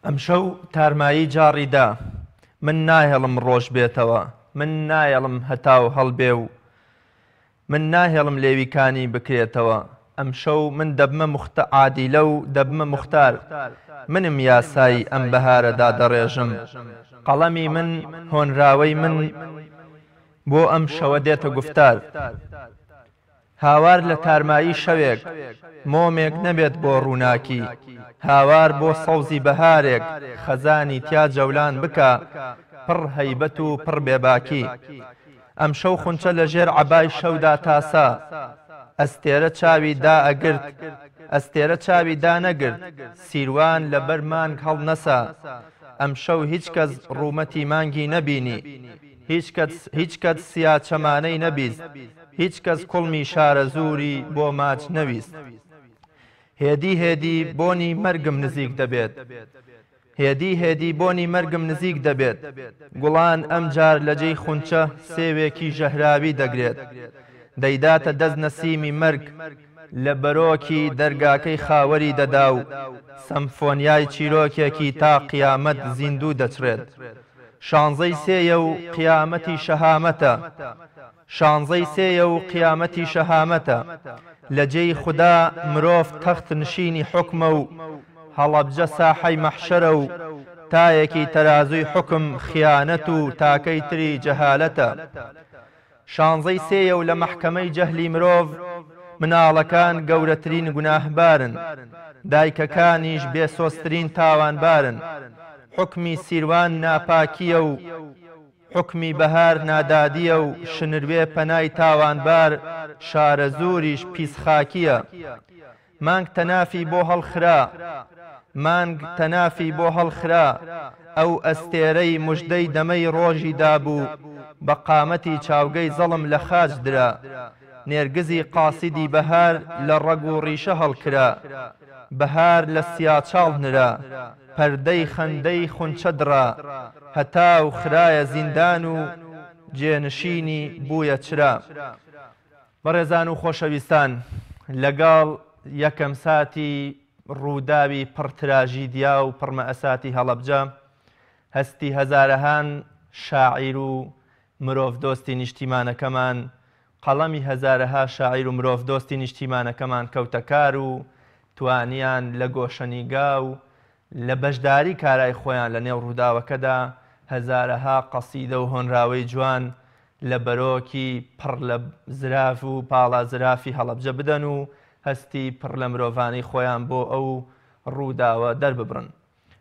ئەمشەو تارمایی جاڕی دا. من ناهێڵم ڕۆژ بێتەوە. من نایەڵم هەتاو هەڵبێ و من ناهێڵم لێوی کانی بکرێتەوە. ئەمشەو من دەبمە موختە عادیلە و دەبمە موختار. منم یاسای ئەم بەهارە دادەڕێژم. قەڵەمی من، هۆنراوەی من بۆ ئەم شەوە دێتە گوفتار. هاوار لە تارمایی شەوێک، مۆمێک نەبێت بۆ ڕووناکی، هاوار بۆ سەوزی بەهارێک، خەزانی تیا جەولان بکا، پڕ هەیبەت و پڕ بێباکی. ئەمشەو خونچە لە ژێر عەبای شەودا تاسا، ئەستێرە چاوی دائەگرت، ئەستێرە چاوی دانەگرت، سیروان لە بەر مانگ هەڵنەسا. ئەمشەو هیچ کەس ڕوومەتی مانگی نەبینی، هیچ کەس هیچ کەس سیاچەمانەی نەبیست، هیچ کەس کوڵمی شارەزووری بۆ ماچ نەویست. هێدی هێدی بۆنی مەرگم نزیک دەبێت. هێدی هێدی بۆنی مەرگم نزیک دەبێت. گوڵان ئەمجار لە جێی خونچە سێوێکی ژەهراوی دەگرێت. دەیداتە دەست نەسیمی مەرگ لە بەرۆکی دەرگاکەی خاوەری دەدا و سەمفۆنیای چیرۆکێکی تا قیامەت زیندوو دەچڕێت. شانزەی سێیە و قیامەتی شەهامەتە. شانزەی سێیە و قیامەتی شەهامەتە. لە جێی خودا مرۆڤ تەخت نشینی حوکمە و هەڵەبجە ساحەی مەحشەرە و تایەکی تەرازووی حوکم خیانەت و تاکەی تری جەهالەتە. شانزەی سێیە و لە مەحکەمەی جەهلی مرۆڤ مناڵەکان گەورەترین گوناهبارن، دایکەکانیش بێسۆزترین تاوانبارن. حوکمی سیروان ناپاکییە و حوکمی بەهار نادادییە و شنروێ پەنای تاوانبار شارەزووریش پیسخاکییە. مانگ تەنافی بۆ هەڵخرا مانگ تەنافی بۆ هەڵخرا ئەو ئەستێرەی مژدەی دەمەی ڕۆژی دابوو بە قامەتی چاوگەی زەڵم لە خاچ درا نێرگزی قاسیدی بەهار لە ڕەگ و ڕیشە هەڵکرا بەهار لە سیاچاڵ نرا پەردەی خەندەی خونچە دڕا هەتاو خرایە زیندان و جێنشینی بوویە چرا. بەڕێزان و خۆشەویستان لەگەڵ یەکەم ساتی ڕووداوی پڕ تراژیدیا و پڕ مەئساتی هەڵەبجە، هەستی هەزارەهان شاعیر و مرۆڤ دۆستی نیشتیمانەکەمان، قەڵەمی هەزارەها شاعیر و مرۆڤ دۆستی نیشتیمانەکەمان کەوتە کار و توانیان لە گۆشەنیگا و لە بەشداری کارای خۆیان لە نێو ڕووداوەکەدا هەزارەها قەسیدە و هۆنراوەی جوان لە بەرۆکی پڕ لە زراف و پاڵا زرافی هەڵەبجە بدەن و هەستی پڕ لە مرۆڤانەی خۆیان بۆ ئەو ڕووداوە دەرببڕن.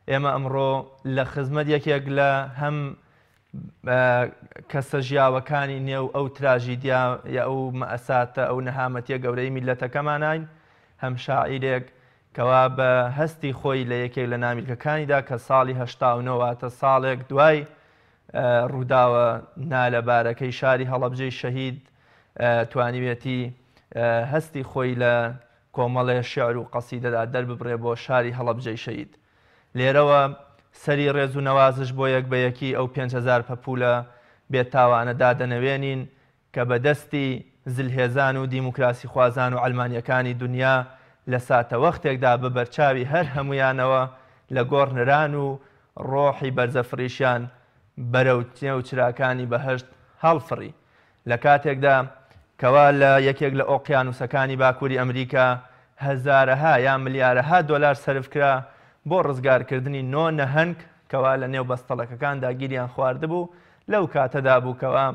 ئێمە ئەمڕۆ لە خزمەت یەکێک لە هەم کەسە ژیاوەکانی نێو ئەو تراژیدیا یا ئەو مەئساتە ئەو نەهامەتیە گەورەی میللەتەکەمانین، هەم شاعیرێک کەوا بە هەستی خۆی لە یەکێک لە نامیلکەکانیدا کە ساڵی 89 واتە ساڵێک دوای ڕووداوە نالەبارەکەی شاری هەڵەبجەی شەهید توانیوێتی هەستی خۆی لە کۆمەڵێ شیعر و قەسیدەدا دەرببڕێ بۆ شاری هەڵەبجەی شەهید. لێرەوە سەری ڕێز و نەوازش بۆ یەک بە یەکی ئەو 5000 پەپوولە بێتاوانە دادەنەوێنین کە بە دەستی زلهێزان و دیموکراسیخوازان و عەلمانیەکانی دونیا لە ساتەوەختێکدا بە بەرچاوی هەر هەموویانەوە لە گۆڕ نران و ڕۆحی بەرزەفڕیشیان بەرەو نێو چراکانی بەهەشت هەڵفڕی لە کاتێکدا کەوا لە یەکێک لە ئۆقیانوسەکانی باکوری ئەمریکا هەزارەها یا ملیارەها دۆلار سەرف کرا بۆ ڕزگارکردنی نۆ نەهەنگ کەوا لە نێو بەستەڵەکەکاندا گیریان خواردبوو لەو کاتەدا بوو کەوا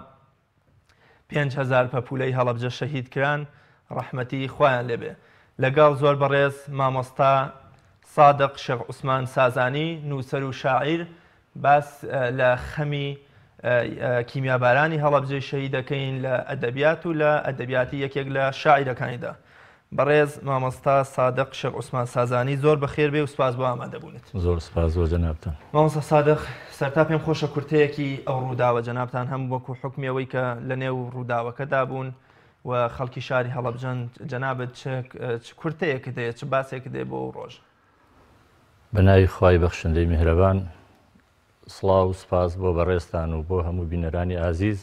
5000 پەپولەی هەڵەبجە شەهید کران ڕەحمەتی خوایان لێبێ لەگەڵ زۆر بەڕێز مامۆستا سادق شێخ عوسمان سازانی نووسەر و شاعیر باس لە خەمی کیمیابارانی هەڵەبجەی شەهید دەکەین لە ئەدەبیات و لە ئەدەبیاتی یەکێک لە شاعیرەکانیدا. بەڕێز مامۆستا سادق شێخ عوسمان سازانی زۆر بەخێر بێ و سپاس بۆ ئامادەبوونت. زۆر سپاس بۆ جەنابتان. مامۆستا سادق سەرتا پێم خۆشە کورتەیەکی ئەو ڕووداوە جەنابتان هەم وەکو حوکمی ئەوەی کە لە نێو ڕووداوەکەدا بوون و خەڵکی شاری هەڵەبجەن جەنابت چ کورتەیەکت هەیە چ باسێکت هەیە بۆ ئەو ڕۆژە؟ بە ناوی خوای بەخشندەی میهرەبان سڵاو و سپاس بۆ بەڕێزتان و بۆ هەموو بینەرانی ئازیز.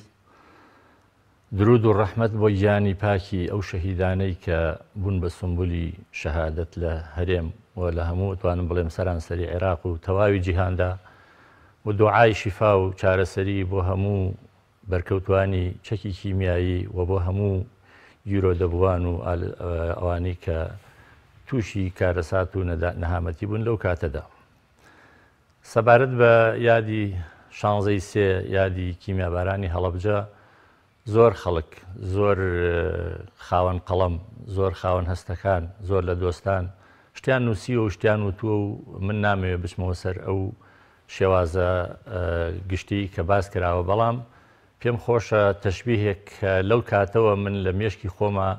درود و ڕەحمەت بۆ گیانی پاکی ئەو شەهیدانەی کە بوون بە سومبولی شەهادەت لە هەرێم و لە هەموو ئەتوانم بڵێم سەرانسەری عێراق و تەواوی جیهاندا و دوعای شیفا و چارەسەری بۆ هەموو بەرکەوتوانی چەکی کیمیایی و بۆ هەموو گیرۆدەبووان و ئەوانەی کە تووشی کارەسات و نەهامەتی بوون لەو کاتەدا. سەبارەت بە یادی شانزەی سێ یادی کیمیابارانی هەڵەبجە زۆر خەڵک، زۆر خاوەن قەڵەم، زۆر خاوەن هەستەکان، زۆر لە دۆستان شتیان نووسیوە و شتیان وتووە و من نامەوێ بچمەوە سەر ئەو شێوازە گشتی کە باس کراوە، بەڵام پێم خۆشە تەشبیهێک کە لەو کاتەوە من لە مێشکی خۆما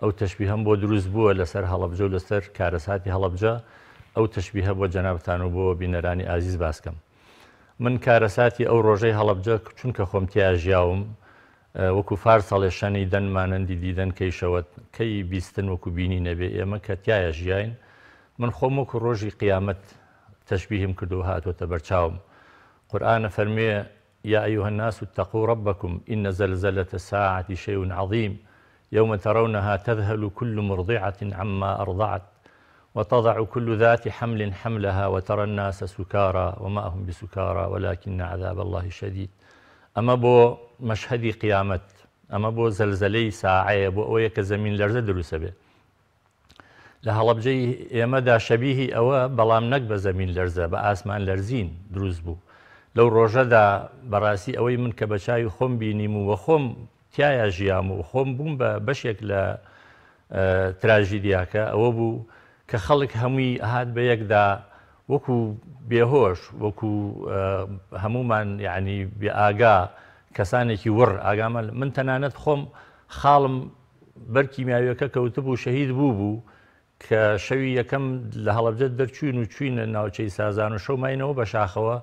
ئەو تەشبیهەم بۆ دروست بووە لەسەر هەڵەبجە و لەسەر کارەساتی هەڵەبجە، ئەو تەشبیهە بۆ جەنابتان و بۆ بینەرانی ئازیز باس کەم. من کارەساتی ئەو ڕۆژەی هەڵەبجە چونکە خۆم تیا ژیاوم وەکو فارس ئەڵێ شنیدن مانندی دیدن کی شود کەی بیستن وەکو بینی نەبێ ئێمە کە تیایا ژیاین من خۆم وەکو ڕۆژی قیامەت تەشبیهم کردو هاتۆتە بەرچاوم قورئان ئەفەرموێ یا ایها الناس اتقوا ربکم ان زلزلە الساعة شیء عظیم یوم ترونها تذهل كل مرضعة عما ارضعت وتضع كل ذات حمل حملها وترى الناس سكارى وما هم بسكارى ولكن عذاب الله شدید ئەمە بۆ مەشهەدی قیامەت ئەمە بۆ زەلزەلەی ساعەیە بۆ ئەوەیە کە زەمین لەرزە دروستە بێ لە هەڵەبجەی ئێمەدا شەبیهی ئەوە بەڵام نەک بە زەمین لەرزە بە ئاسمان لەرزین دروست بوو لەو ڕۆژەدا بەڕاستی ئەوەی من کە بە چاوی خۆم بینیم و وەخۆم تیایا ژیام و خۆم بووم بە بەشێک لە تراژیدیاکە ئەوە بوو کە خەڵک هەمووی هات بە یەکدا وەکو بێهۆش وەکو هەمومان یعنی بێ ئاگا کەسانێکی وڕ ئاگامان من تەنانەت خۆم خاڵم بەر کیمیاویەکە کەوتبوو شەهید بوو بوو کە شەوی یەکەم لە هەڵەبجە دەرچووین و چووینە ناوچەی سازان و شەو ماینەوە بە شاخەوە،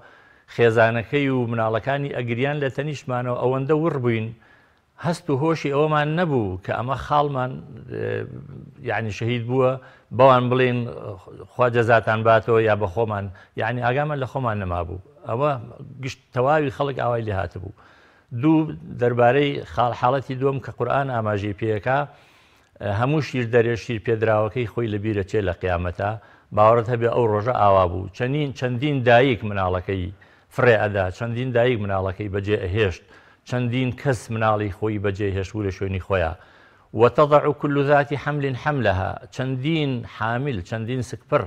خێزانەکەی و مناڵەکانی ئەگریان لە تەنیشتمانەوە ئەوەندە وڕ بووین هەست و هۆشی ئەوەمان نەبوو کە ئەمە خاڵمان یعنی شەهید بووە بەوان بڵێن خوا جەزاتان باتەوە یا بە خۆمان یعنی ئاگامان لە خۆمان نەمابوو ئەوە گشت تەواوی خەڵک ئاوای لێ هاتبوو دوو دەربارەی خاڵ حاڵەتی دووەم کە قورئان ئاماژەی پێکا هەموو شیردەرێ شیر پێدراوەکەی خۆی لە بیرە چێ لە قیامەتا، باوەڕت هەبێ ئەو ڕۆژە ئاوا بوو، چەنین چەندین دایک مناڵەکەی فڕێ ئەدا، چەندین دایک مناڵەکەی بەجێ ئەهێشت، چەندین کەس مناڵی خۆی بەجێ هێشتبوو لە شوێنی خۆیا. وتضع كل ذات حمل حملها، چەندین حامل، چەندین سکپڕ،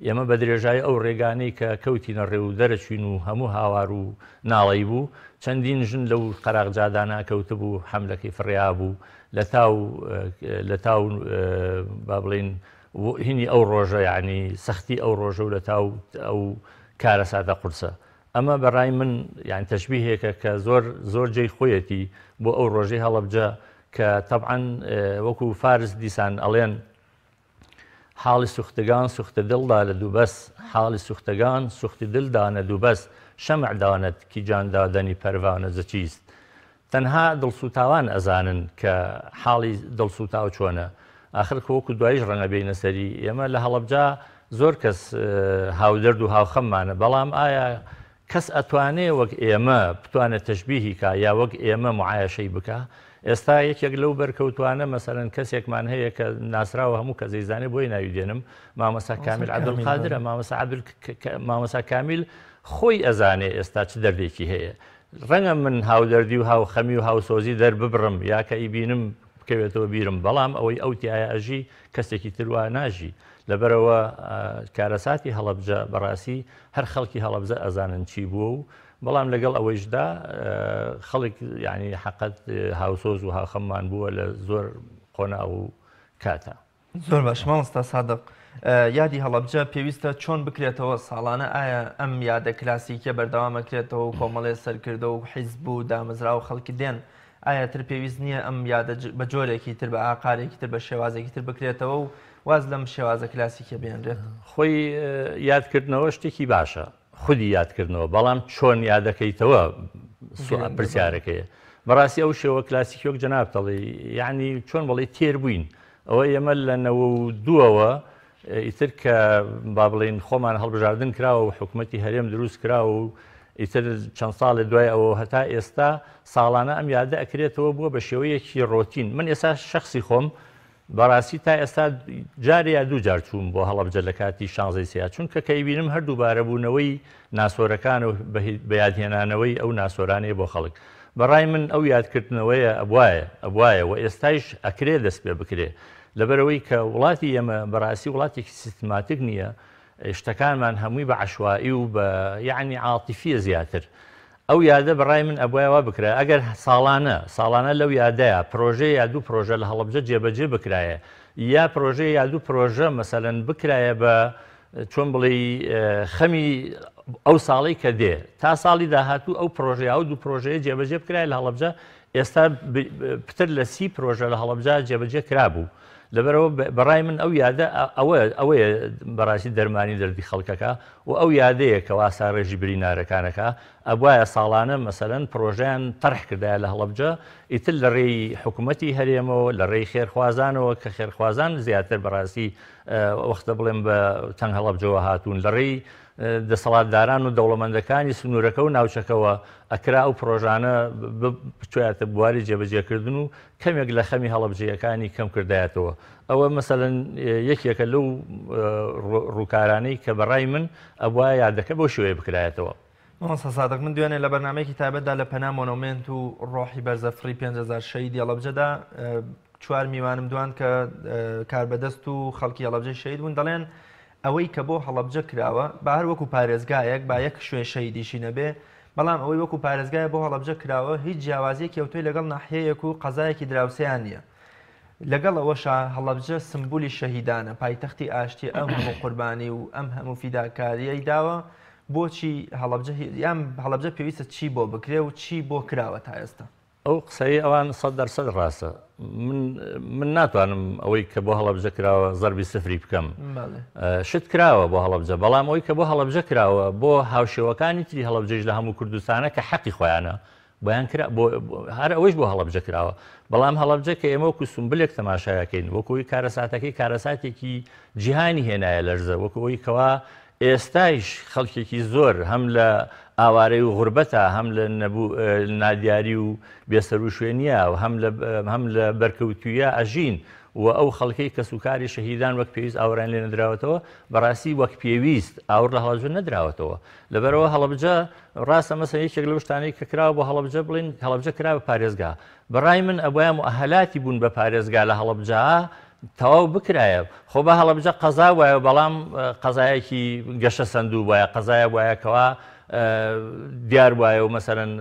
ئێمە بە درێژایی ئەو ڕێگانەی کە کەوتینە ڕێ و دەرەچوین و هەموو هاوار و ناڵەی بوو، چەندین ژن لەو قەراغ جادانە کەوتبوو حەملەکەی فڕێابوو، لە تاو لە تاو با بڵێین هینی ئەو ڕۆژە یعنی سەختی ئەو ڕۆژە و لە تاو ئەو کارەساتە قورسە ئەمە بەڕای من یان تەشبیهێکە کە زۆر زۆر جێی خۆیەتی بۆ ئەو ڕۆژەی هەڵەبجە کە تەبعەن وەکو فارس دیسان ئەڵێن حاڵی سوختگان سوختە دڵ دالە دووبەس حاڵی سوختگان سوختی دل دانە دووبەس شەمع دانت کی جان دادەنی پەروانە زچیست تەنها دڵسوتاوان ئەزانن کە حاڵی دڵسوتاو چۆنە ئاخر کە وەکو دواییش ڕەنگە بێینە سەری ئێمە لە هەڵەبجە زۆر کەس هاودەرد و هاوخەممانە بەڵام ئایا کەس ئەتوانێ وەک ئێمە بتوانێت تەشبیهی کا یا وەک ئێمە معایەشەی بکا؟ ئێستا یەکێک لەو بەرکەوتوانە مەسەلەن کەسێکمان هەیە کە ناسراوە هەموو کەس ئەیزانێ بۆی ناوی دێنم مامۆستا کامیل عەبدولقادرە مامۆستا عەبدول مامۆستا کامیل خۆی ئەزانێ ئێستا چ دەردێکی هەیە ڕەنگە من هاودەردی و هاوخەمی و هاوسۆزی دەرببڕم یا کە ئیبینم بکەوێتەوە بیرم بەڵام ئەوەی ئەو تایە ئەژی کەسێکی تر وا ناژی لەبەرەوە کارەساتی هەڵەبجە بەڕاستی هەر خەڵکی هەڵەبجە ئەزانن چی بووە و بەڵام لەگەڵ ئەوەیشدا خەڵک یعنی حەقەت هاوسۆز و هاوخەممان بووە لە زۆر قۆناغ و کاتە. زۆر باش مامۆستا سادق یادی هەڵەبجە پێویستە چۆن بکرێتەوە ساڵانە ئایا ئەم یادە کلاسیکیە بەردەوام ئەکرێتەوە و کۆمەڵێ سەرکردە و حیزب و دامەزراوە خەڵکی دێن ئایا تر پێویست نییە ئەم یادە بە جۆرێکی تر بە ئاقارێکی تر بە شێوازێکی تر بکرێتەوە و واز لەم شێوازە کلاسیکیە بێنرێت؟ خۆی یادکردنەوە شتێکی باشە خودی یادکردنەوە بەڵام چۆن یادەکەیتەوە پرسیارەکەیە بەڕاستی ئەو شێوە کلاسیکی وەک جەنابت ئەڵێی یعنی چۆن بڵێ تێر بووین ئەوە ئێمە لە نەوە و دووەوە ئیتر کە با بڵێین خۆمان هەڵبژاردن کراوە و حکومەتی هەرێم دروست کراوە و ئیتر چەند ساڵێ دوای ئەوە هەتا ئێستا ساڵانە ئەم یادە ئەکرێتەوە بووە بە شێوەیەکی ڕۆتین من ئێستا شخصی خۆم بەڕاستی تا ئێستا جارێ یا دوو جار چووم بۆ هەڵەبجە لە کاتی شانزەی سیا، چونکە کە ئەیبینم هەر دووبارەبوونەوەی ناسۆرەکان و بە یادهێنانەوەی ئەو ناسۆرانەیە بۆ خەڵک. بە ڕای من ئەو یادکردنەوەیە ئەبوایە، ئەبوایە و ئێستایش ئەکرێ دەست پێ بکرێ. لەبەرئەوەی کە وڵاتی ئێمە بەڕاستی وڵاتێکی سیستماتیک نییە، شتەکانمان هەمووی بە عەشوائی و بە یەعنی عاتیفییە زیاتر. ئەو یادە بە ڕای من ئەبوایە وا بکرایە ئەگەر ساڵانە ساڵانە لەو یادەیا پرۆژەیە یا دوو پرۆژە لە هەڵەبجە جێبەجێ بکرایە یا پرۆژەیە یا دوو پرۆژە مەسەلەن بکرایە بە چۆن بڵێی خەمی ئەو ساڵەی کە دێ تا ساڵی داهاتوو ئەو پرۆژەیە ئەو دوو پرۆژەیە جێبەجێ بکرایە لە هەڵەبجە ئێستا پتر لە 30 پرۆژە لە هەڵەبجە جێبەجێ کرابوو لەبەرەوە بەڕای من ئەو یادە ئەوە ئەوەیە بەڕاستی دەرمانی دەردی خەڵکەکە و ئەو یادەیە کەوا ساڕێژی برینارەکانەکا، ئەبوایە ساڵانە مەسەلەن پڕۆژەیان تەرح کردایە لە هەڵەبجە، ئیتر لە ڕێی حکومەتی هەرێمەوە، لە ڕێی خێرخوازانەوە کە خێرخوازان زیاتر بەڕاستی وەختە بڵێم بە تەنگ هەڵەبجەوە هاتوون، لە ڕێی دەسەڵاتداران و دەوڵەمەندەکانی سنوورەکە و ناوچەکەوە ئەکرا ئەو پڕۆژانە بچوایەتە بواری جێبەجێکردن و کەمێک لە خەمی هەڵەبجەیەکانی کەم کردایەتەوە. ئەوە مەسەلەن یەکێکە لەو ڕووکارانەی کە بە ڕای من ئەبوایە یادەکە بەو شێوەیە بکرایەتەوە. مامۆستا سادق، من دوێنێ لە بەرنامەیەکی تایبەتدا لە پەنا مۆنۆمێنت و ڕۆحی بەرزەفڕی 5000 شەهیدی هەڵەبجەدا چوار میوانم دوان کە کاربەدەست و خەڵکی هەڵەبجەی شەهید بوون، دەڵێن ئەوەی کە بۆ هەڵەبجە کراوە با هەر وەکو پارێزگایەک با یەک شوێن شەهیدیشی نەبێ، بەڵام ئەوەی وەکو پارێزگایە بۆ هەڵەبجە کراوە هیچ جیاوازیەکی ئەوتۆی لەگەڵ ناحیەیەک و قەزایەکی دراوسێیان نییە. لەگەڵ ئەوەشا هەڵەبجە سمبولی شەهیدانە، پایتەختی ئاشتیە، ئەم هەموو قوربانی و ئەم هەموو فیداکاریەی داوە، بۆچی هەڵەبجە یان هەڵەبجە پێویستە چی بۆ بکرێ و چی بۆ کراوە تا ئێستا؟ ئەو قسەی ئەوان 100% ڕاستە. من من ناتوانم ئەوەی کە بۆ هەڵەبجە کراوە زەربی سفری بکەم. شت کراوە بۆ هەڵەبجە، بەڵام ئەوەی کە بۆ هەڵەبجە کراوە بۆ هاوشێوەکانی تری هەڵەبجەیش لە هەموو کوردستانە کە حەقی خۆیانە بۆیان کرا، بۆ هەر ئەوەیش بۆ هەڵەبجە کراوە. بەڵام هەڵەبجە کە ئێمە وەکو سومبلێک تەماشایەکەین، وەکو ئەوەی کارەساتەکەی کارەساتێکی جیهانی هێنایە لەرزە، وەکو ئەوەی کەوا ئێستایش خەڵکێکی زۆر هەم لە ئاوارەی و غوربەتا، هەم لە نەبوو نادیاری و بێسەروشوێنییە و هەم لە هەم لە بەرکەوتوویە ئەژین و ئەو خەڵکەی کەسوکاری شەهیدان وەک پێویست ئاوڕیان لێ نەدراوەتەوە، بەڕاستی وەک پێویست ئاوڕ لە هەڵەبجە نەدراوەتەوە. لەبەرئەوە هەڵەبجە ڕاستە مەسەلەن یەکێک لەو شتانەی کە کراوە بۆ هەڵەبجە بڵێین هەڵەبجە کرا بە پارێزگا، بەڕای من ئەبوایە موئەهەلاتی بوون بە پارێزگا لە هەڵەبجە تەواو بکرایە، خۆ با هەڵەبجە قەزا بوایە بەڵام قەزایەکی گەشە سەندوو بوایە، قەزایە بوایە کەوا دیار بوایە و مەسەلەن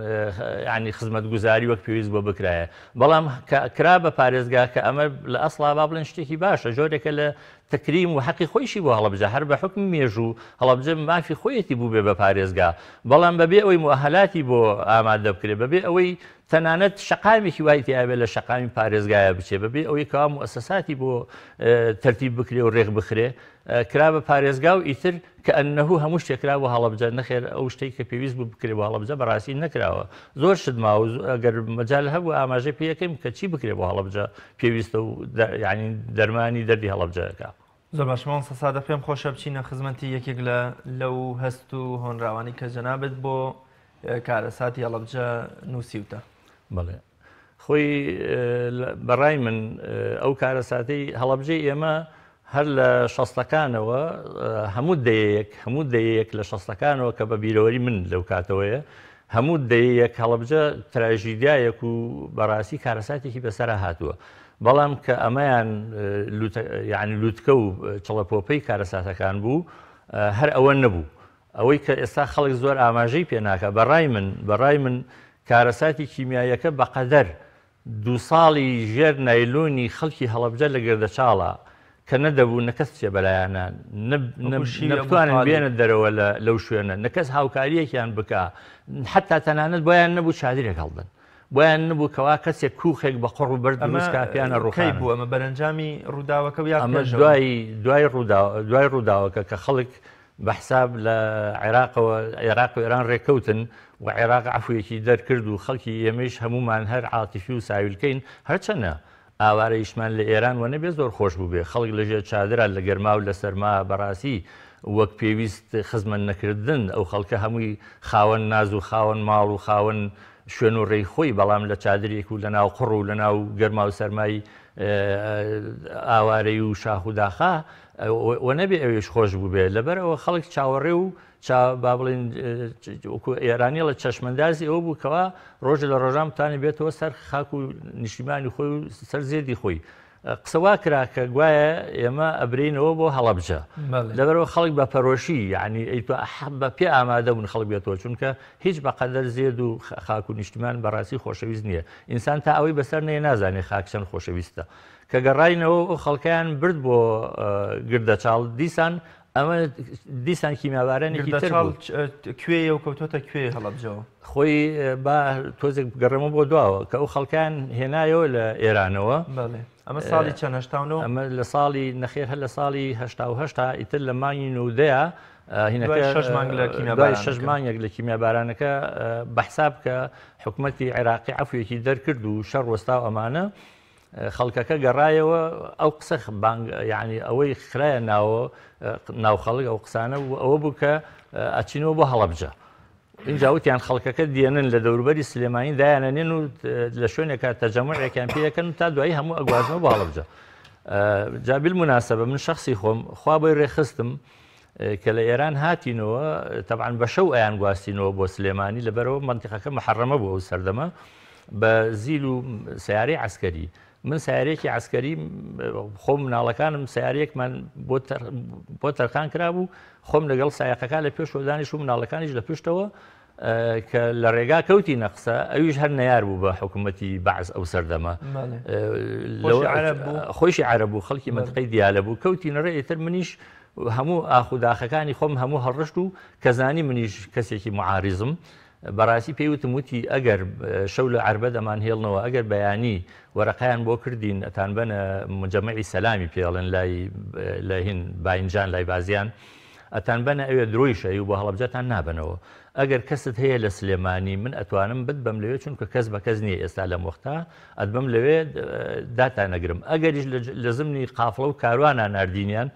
یانی خزمەتگوزاری وەک پێویست بۆ بکرایە، بەڵام کە کرا بە پارێزگا کە ئەمە لە ئەسڵا با بڵێن شتێکی باشە، جۆرێکە لە تەکریم و حەقی خۆیشی بۆ هەڵەبجە هەر بە حوکمی مێژوو هەڵەبجە مافی خۆیەتی بووبێ بە پارێزگا بەڵام بەبێ ئەوەی موئەهەلاتی بۆ ئامادە بکرێ بەبێ ئەوەی تەنانەت شەقامێکی وای تیابێ لە شەقامی پارێزگایە بچێ بەبێ ئەوەی کەوا موئەسەساتی بۆ تەرتیب بکرێ و ڕێک بخرێ کرا بە پارێزگا و ئیتر کە ئەنەهو هەموو شتێک کرا بۆ هەڵەبجە نەخێر ئەو شتەی کە پێویست بوو بکرێ بۆ هەڵەبجە بەڕاستی نەکراوە زۆر شت ماوە ئەگەر مەجال هەبوو ئاماژەی پێ ئەکەین کە چی بکرێ بۆ هەڵەبجە پێویستە و یانی دەرمانی دەردی هەڵەبجەکە. زۆر باشە مامۆستا سادق پێم خۆشە بچینە خزمەتی یەکێک لە لەو هەست و هۆنراوانەی کە جەنابت بۆ کارەساتی هەڵەبجە نووسیوتە. بەڵێ خۆی بەڕای من ئەو کارەساتەی هەڵەبجەی ئێمە هەر لە شەستەکانەوە هەموو دەیەیەک هەموو دەیەیەک لە شەستەکانەوە کە بە بیرەوەری من لەو کاتەوەیە هەموو دەیەیەک هەڵەبجە تراژیدیایەک و بەڕاستی کارەساتێکی بەسەرا هاتووە بەڵام کە ئەمەیان یعنی لوتکە و چڵەپۆپەی کارەساتەکان بوو هەر ئەوە نەبوو ئەوەی کە ئێستا خەڵک زۆر ئاماژەی پێ ناکا بەڕای من بەڕای من کارەساتی کیمیاییەکە بەقەدەر دوو ساڵی ژێر نایلۆنی خەڵکی هەڵەبجە لە گردەچاڵە کە نەدەبوو نە کەس بچێ بەلایانا نە وەکو شیوی نە ئەبو بتوانن تالیب. بێنە دەرەوە لە لەو شوێنە نە کەس هاوکارییەکیان بکا حەتا تەنانەت بۆیان نەبوو چادرێک هەڵدەن بۆیان نەبوو کەوا کەسێک کوخێک بە قوڕ و بەرد ئەمە دروست کا پێیانە کەی ڕووخانن. بوو ئەمە بەرەنجامی ڕووداوەکە و یا ئەمە پێشەوە؟ دوای دوای ڕووداو دوای ڕووداوەکە کە خەڵک بە حساب لە عێراقەوە عێراق و ئێران ڕێککەوتن و عێراق عەفویەکی دەرکرد و خەڵکی ئێمەیش هەموومان هەر عاتیفی و ساویلکەین هەرچەنە ئاوارەیشمان لە ئێران وە نەبێ زۆر خۆش بووبێ خەڵک لە ژێر چادرا لە گەرما و لە سەرما بەڕاستی وەک پێویست خزمەت نەکردن ئەو خەڵکە هەمووی خاوەن ناز و خاوەن ماڵ و خاوەن شوێن و ڕێی خۆی بەڵام لە چادرێک و لە ناو قوڕ و لە ناو گەرما و سەرمای ئاوارەی و شاخ و داخا و نەبێ ئەوێش خۆش بووبێ. لەبەر ئەوە خەڵک چاوەڕێ و با بڵێین وەکو ئێرانیڵە چەشمەندازی ئەوە بوو کەوا ڕۆژ لە ڕۆژان بتوانێت بێتەوە سەر خاک و نیشتیمانی خۆی و سەر زێدی خۆی. قسە وا کرا کە گوایە ئێمە ئەبرینەوە بۆ هەڵەبجە. لەبەرەوە خەڵک بە پەرۆشی یعنی بە پێ ئامادە بوون خەڵک بێتەوە، چونکە هیچ بەقەدەر زێد و خاک و نیشتیمان بەڕاستی خۆشەویست نییە. ئینسان تا ئەوەی بەسەر نەیە نازانێت خاک چەند خۆشەویستە. کە گەڕاینەوە ئەو خەڵکیان برد بۆ گردەچاڵ، دیسان ئەمە دیسان کیمیابارانێکی تر بوو. کوێیە و کەوتۆتە کوێ هەڵەبجەوە؟ خۆی با تۆزێک بگەڕێمەوە بۆ دواوە کە ئەو خەڵکیان هێنایەوە لە ئێرانەوە. ئەمە ساڵی چەند؟ 89؟ ئەمە لە ساڵی نەخێر هەر لە ساڵی 88 ئیتر لە مانگی نۆدەیە هینەکە شەش مانگ لە دوای شەش مانگێک لە کیمیابارانەکە بە حساب کە حکوومەتی عێراقی عەفوێکی دەرکرد و شەڕ وەستا و ئەمانە خەڵکەکە گەڕایەوە. ئەو قسە بانگ یعنی ئەوەی خرایە ناوە ناو خەڵک ئەو قسانە و ئەوە بوو کە ئەچینەوە بۆ هەڵەبجە. اینجا وتیان خەڵکەکە دێنن لە دەوروبەری سلێمانی دایانەنێن و لە شوێنێکە تەجەموعێکیان پێیەکەن و تا دوایی هەموو ئەگوازنەوە بۆ هەڵەبجە. جا بالمناسبە من شخصی خۆم خوا بۆی ڕێخستم کە لە ئێران هاتینەوە، تەبعەن بە شەو ئەیان گواستینەوە بۆ سلێمانی، لەبەرەوە مەنتیقەکە محەرەمە بوو ئەو سەردەمە بە زیل و سیارەی عەسکەری. من سیارەیەکی عەسکەری خۆم مناڵەکانم سیارەیەکمان بۆ تەرخان کرابوو، خۆم لەگەڵ سایەقەکان لە پێشەوە دانیش و مناڵەکانیش لە پشتەوە کە لە ڕێگا کەوتی نەقسە، ئەویش هەر نەیار بوو بە حکوومەتی بەعس ئەو سەردەمە. خۆشی عەرەب بوو، خەڵکی مەنتیقەی دیالە بوو. کەوتی نەڕێ ئیتر منیش هەموو ئاخ و داخەکانی خۆم هەموو هەڵڕشت و کەزانی منیش کەسێکی معارزم. بەڕاستی پێی وتم، وتی ئەگەر شەو لە عەربە دەمان هێڵنەوە، ئەگەر بەیانی وەرەقەیان بۆ کردین ئەتان بەنە مجەمعی سەلامی پێڵێن لای لە هین باینجان لای بازیان ئەتان بەنە ئەوێ درۆیشە و بۆ هەڵەبجەتان نابەنەوە. ئەگەر کەست هەیە لە سلێمانی من ئەتوانم بتبەم لەوێ، چونکە کەس بە کەس نییە ئێستا لەم وەختا ئەتبەم لەوێ داتا نەگرم. ئەگەریش لە زمنی قافڵە و کاروانە ناردینیان،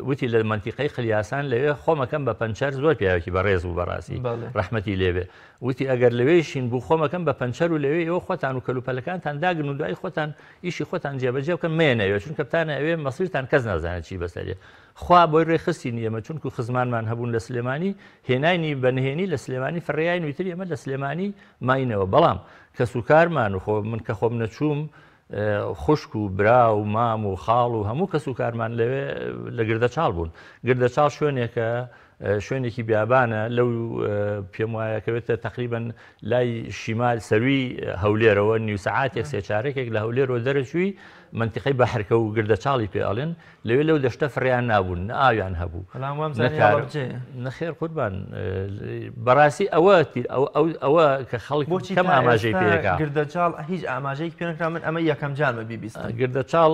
وتی لە مەنتیقەی قلیاسان لەوێ خۆمەکەم بە پەنچەر، زۆر پیاوێکی بەڕێز بوو بەڕاستی ڕەحمەتی لێبێ، وتی ئەگەر لەوێشین بوو خۆمەکەم بە پەنچەر و لەوێ ئێوە خۆتان و کەلوپەلەکانتان داگرن و دوای خۆتان ئیشی خۆتان جێبەجێ بکەن، مێنەوێ چونکە بتانە ئەوێ مەسیرتان کەس نازانێت چی بەسەرێ. خوا بۆی ڕێخستین ئێمە چونکو خزمانمان هەبوون لە سلێمانی، هێناینی بە نهێنی لە سلێمانی فڕیاین و ئیتر ئێمە لە سلێمانی ماینەوە. بەڵام کەسوکارمان و خۆ من کە خۆم نەچووم، خوشک و برا و مام و خاڵ و هەموو کەس و کارمان لەوێ لە گردەچاڵ بوون. گردەچاڵ شوێنێکە شوێنێکی بیابانە لەو پێم وایە کەوێتە تقریبن لای شیمال سەروی هەولێرەوە، نیو سەعاتێک سێ چارەکێک لە هەولێرەوە دەرەچووی منتیقەی بەحرکە و گردەچاڵی پێ ئەڵێن. لەوێ لەو دەشتە فڕیان نابوون، نە ئاویان هەبوو. نەخێر قوربان، بەڕاستی ئەوە ئەوە کە خەڵک کەم ئاماژەی پێکا. گردەچاڵ هیچ ئاماژەیەک پێ نەکرا، من ئەمە یەکەم جارمە بیبیستم. گردەچاڵ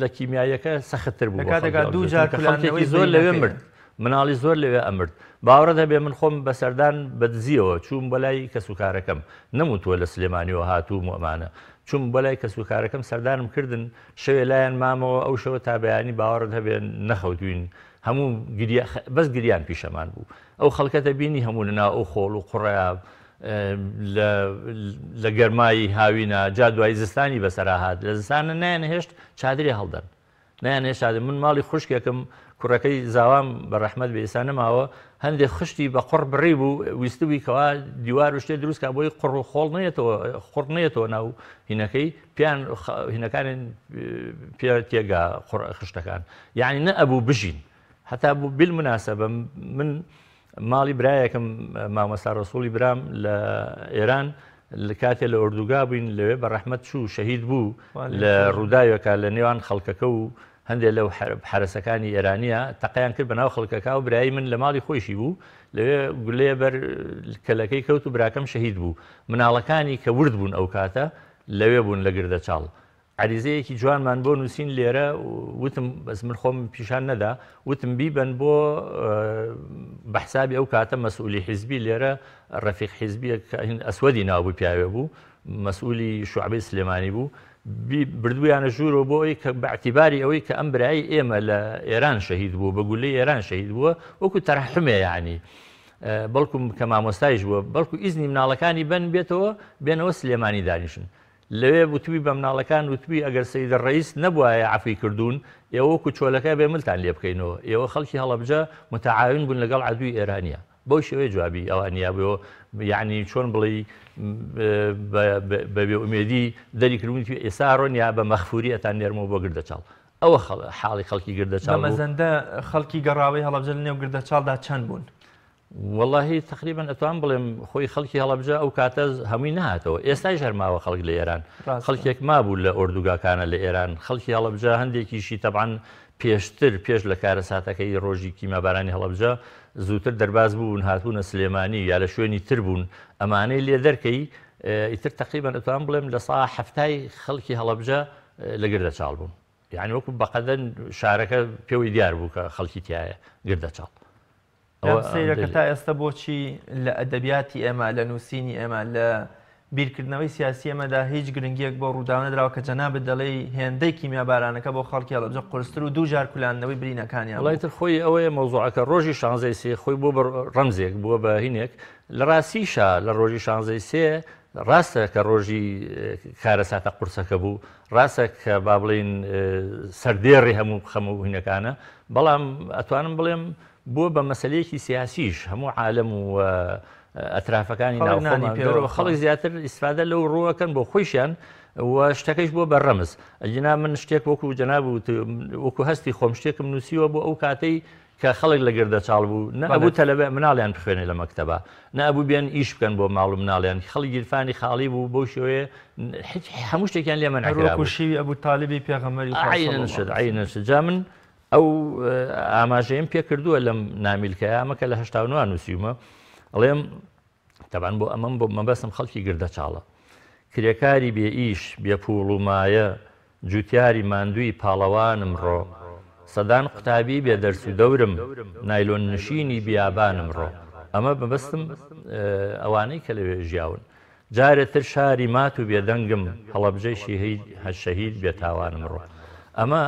لە کیمیاییەکە سەختتر بوو، کاتێکا دوو جار خەڵکێکی زۆر لەوێ مرد، مناڵی زۆر لەوێ ئەمرد. باوەڕت هەبێ من خۆم بە سەردان بەدزیەوە چووم بۆ لای کەسوکارەکەم، نەموتووە لە سلێمانیەوە هاتووم و ئەمانە، چووم بۆ لای کەسوکارەکەم سەردانم کردن، شەوێ لایەن مامەوە، ئەو شەوە تا بەیانی باوەڕت هەبێ نەخەوتوین، هەموو بەس گریان پیشەمان بوو. ئەو خەڵکەتە بینی هەموو لەناو ئەو خۆڵ و قوڕەیە لە گەرمایی هاوینە، جا دوای زستانی بەسەرا هات، لە زستانە نایانهێشت چادرێ هەڵدەن، نایانهێشت چادر. من ماڵی خوشکێکم کوڕەکەی زاوام بە ڕەحمەت بێ ئێستا نەماوە، هەندێک خشتی بە قوڕ بڕی بوو، ویستبووی کەوا دیوار و شتێ دروست کا بۆی قوڕ و خۆڵ نێتەوە، قوڕ نێتەوە ناو هینەکەی، پیان هینەکانی پێ تێگا قوڕ خشتەکان، یعنی نە ئەبوو بژین. هەتا بوو بالمناسبە من ماڵی برایەکم مامۆستا ڕەسوڵی برام لە ئێران لە کاتێ لە ئۆردوگا بووین لەوێ بە ڕەحمەت چوو شەهید بوو لە ڕووداوێکە لە نێوان خەڵکەکە و هەندێک لەو حەرەسەکانی ئێرانیە تەقیان کرد بەناو خەڵکەکە و برایی من لە ماڵی خۆیشی بوو لەوێ گولەیە بەر کەلەکەی کەوت و براکەم شەهید بوو. مناڵەکانی کە ورد بوون ئەو کاتە لەوێ بوون لە گردەچاڵ. عریزەیەکی جوانمان بۆ نووسین لێرە، وتم بەس من خۆم پیشان نەدا، وتم بیبەن بۆ بە حسابی ئەو کاتە مەسئولی حیزبی لێرە ڕەفیق حیزبیە کە ئەسوەدی ناو بوو پیاوێ بوو، مەسئولی شوعبەی سلێمانی بوو، بردوویانە ژوورەوە بۆ ئەوەی کە بە اعتیباری ئەوەی کە ئەم برای ئێمە لە ئێران شەهید بووە، بە گولەی ئێران شەهید بووە، وەکو تەرەحومێ یعنی بەڵکو کە مامۆستایش بووە، بەڵکو ئیزنی مناڵەکانی بن بێتەوە بێنەوە سلێمانی دانیشن. لەوێ وتبی بە مناڵەکان وتبی ئەگەر سەید ڕەئیس نەبوایە عەفوی کردوون ئێوە وەکو چۆلەکە بێ ملتان لێ بکەینەوە ئێوە خەڵکی هەڵەبجە متعاون بوون لەگەڵ عەدوی ئێرانیا بەو شێوەیە جوابی ئەوانی یابووەوە یعنی چۆن بڵێی بە بێ ئومێدی دەری کردوون ئێستا ڕۆن یا بە مەخفوری ئەتان نێرمەوە بۆ گردەچاڵ ئەوە حاڵی خەڵکی گردەچاڵ بە مەزەندە خەڵکی گەڕاوەی هەڵەبجە لە نێو گردەچاڵدا چەند بوون؟ وەڵاهی تەقریبەن ئەتوانم بڵێم خۆی خەڵکی هەڵەبجە ئەو کاتە هەمووی نەهاتەوە ئێستایش هەر ماوە خەڵک لە ئێران خەڵکێک مابوو لە ئۆردوگاکانە لە ئێران خەڵکی هەڵەبجە هەندێکیشی تەبعەن پێشتر پێش لە کارەساتەکەی ڕۆژی کیمابارانی هەڵەبجە زووتر دەرباز بوون هاتوونە سلێمانی یا لە شوێنی تر بوون ئەمانەی لێ دەرکەی ئیتر تەقریبەن ئەتوانم بڵێم لە سا حەفتای خەڵکی هەڵەبجە لە گردەچاڵ بوون یعنی وەکو بەقەدەن شارەکە پێوەی دیار بوو کە خەڵکی تایە گردەچاڵ. پێم سەیرە کە تا ئێستا بۆچی لە ئەدەبیاتی ئێمە، لە نووسینی ئێمە، لە بیرکردنەوەی سیاسی ئێمەدا هیچ گرنگییەک بۆ ڕووداو نەدراوە کە جەنابت دەڵێی هێندەی کیمیابارانەکە بۆ خەڵکی هەڵەبجە قورستر و دووجار کولاندنەوەی برینەکانیان وەڵای بوو. تر خۆی ئەوەیە مەوزوعەکە ڕۆژی شانزەی سێ خۆی بووە بە ڕەمزێک بووە بە هینێک لە ڕاستیشا لە ڕۆژی شانزەی سێ ڕاستە کە ڕۆژی کارەساتە قورسەکە بوو ڕاستە کە با بڵێین سەردێڕی هەموو خەم و هینەکانە بەڵام ئەتوانم بڵێم بووە بە مەسەلەیەکی سیاسیش هەموو عالەم و ئەترافەکانی ناوخۆمان دەرەوە خەڵک زیاتر ئیسفادە لەو ڕووەکەن بۆ خۆیشیان و شتەکەیش بووە بە ڕەمز ئەگینا من شتێک وەکو جەناب وەکو هەستی خۆم شتێکم نووسیوە بۆ ئەو کاتەی کە خەڵک لە گردەچاڵ بوو نە ئەبوو تەلەبە مناڵیان بخوێنێ لە مەکتەبا نە ئەبوو بێن ئیش بکەن بۆ ماڵ و مناڵیان خەڵک گیرفانی خاڵی بوو بەو شێوەیە هەموو شتێکیان لێ مەنع کرابوو. هەروەکو شیوی ئەبو تالیبی پێغەمبەری خوا صلی اللە علیه عەینەن شت جا من ئەو ئاماژەیەم پێ کردووە لەم نامیلکەیە ئەمە کە لە 89 نووسیومە ئەڵێم تەبان بۆ ئەمەم بۆ مەبەستم خەڵکی گردەچاڵە کرێکاری بێ ئیش بێ پووڵ و مایە جوتیاری ماندووی پاڵەوانم ڕۆ سەدان قوتابی بێ دەرس و دەورم نایلۆن نشینی بیابانم ڕۆ ئەمە مەبەستم ئەوانەی کە لەوێ ژیاون جارێ تر شاری مات و بێدەنگم هەڵەبجەی شیهید شەهید بێ تاوانم ڕۆ ئەمە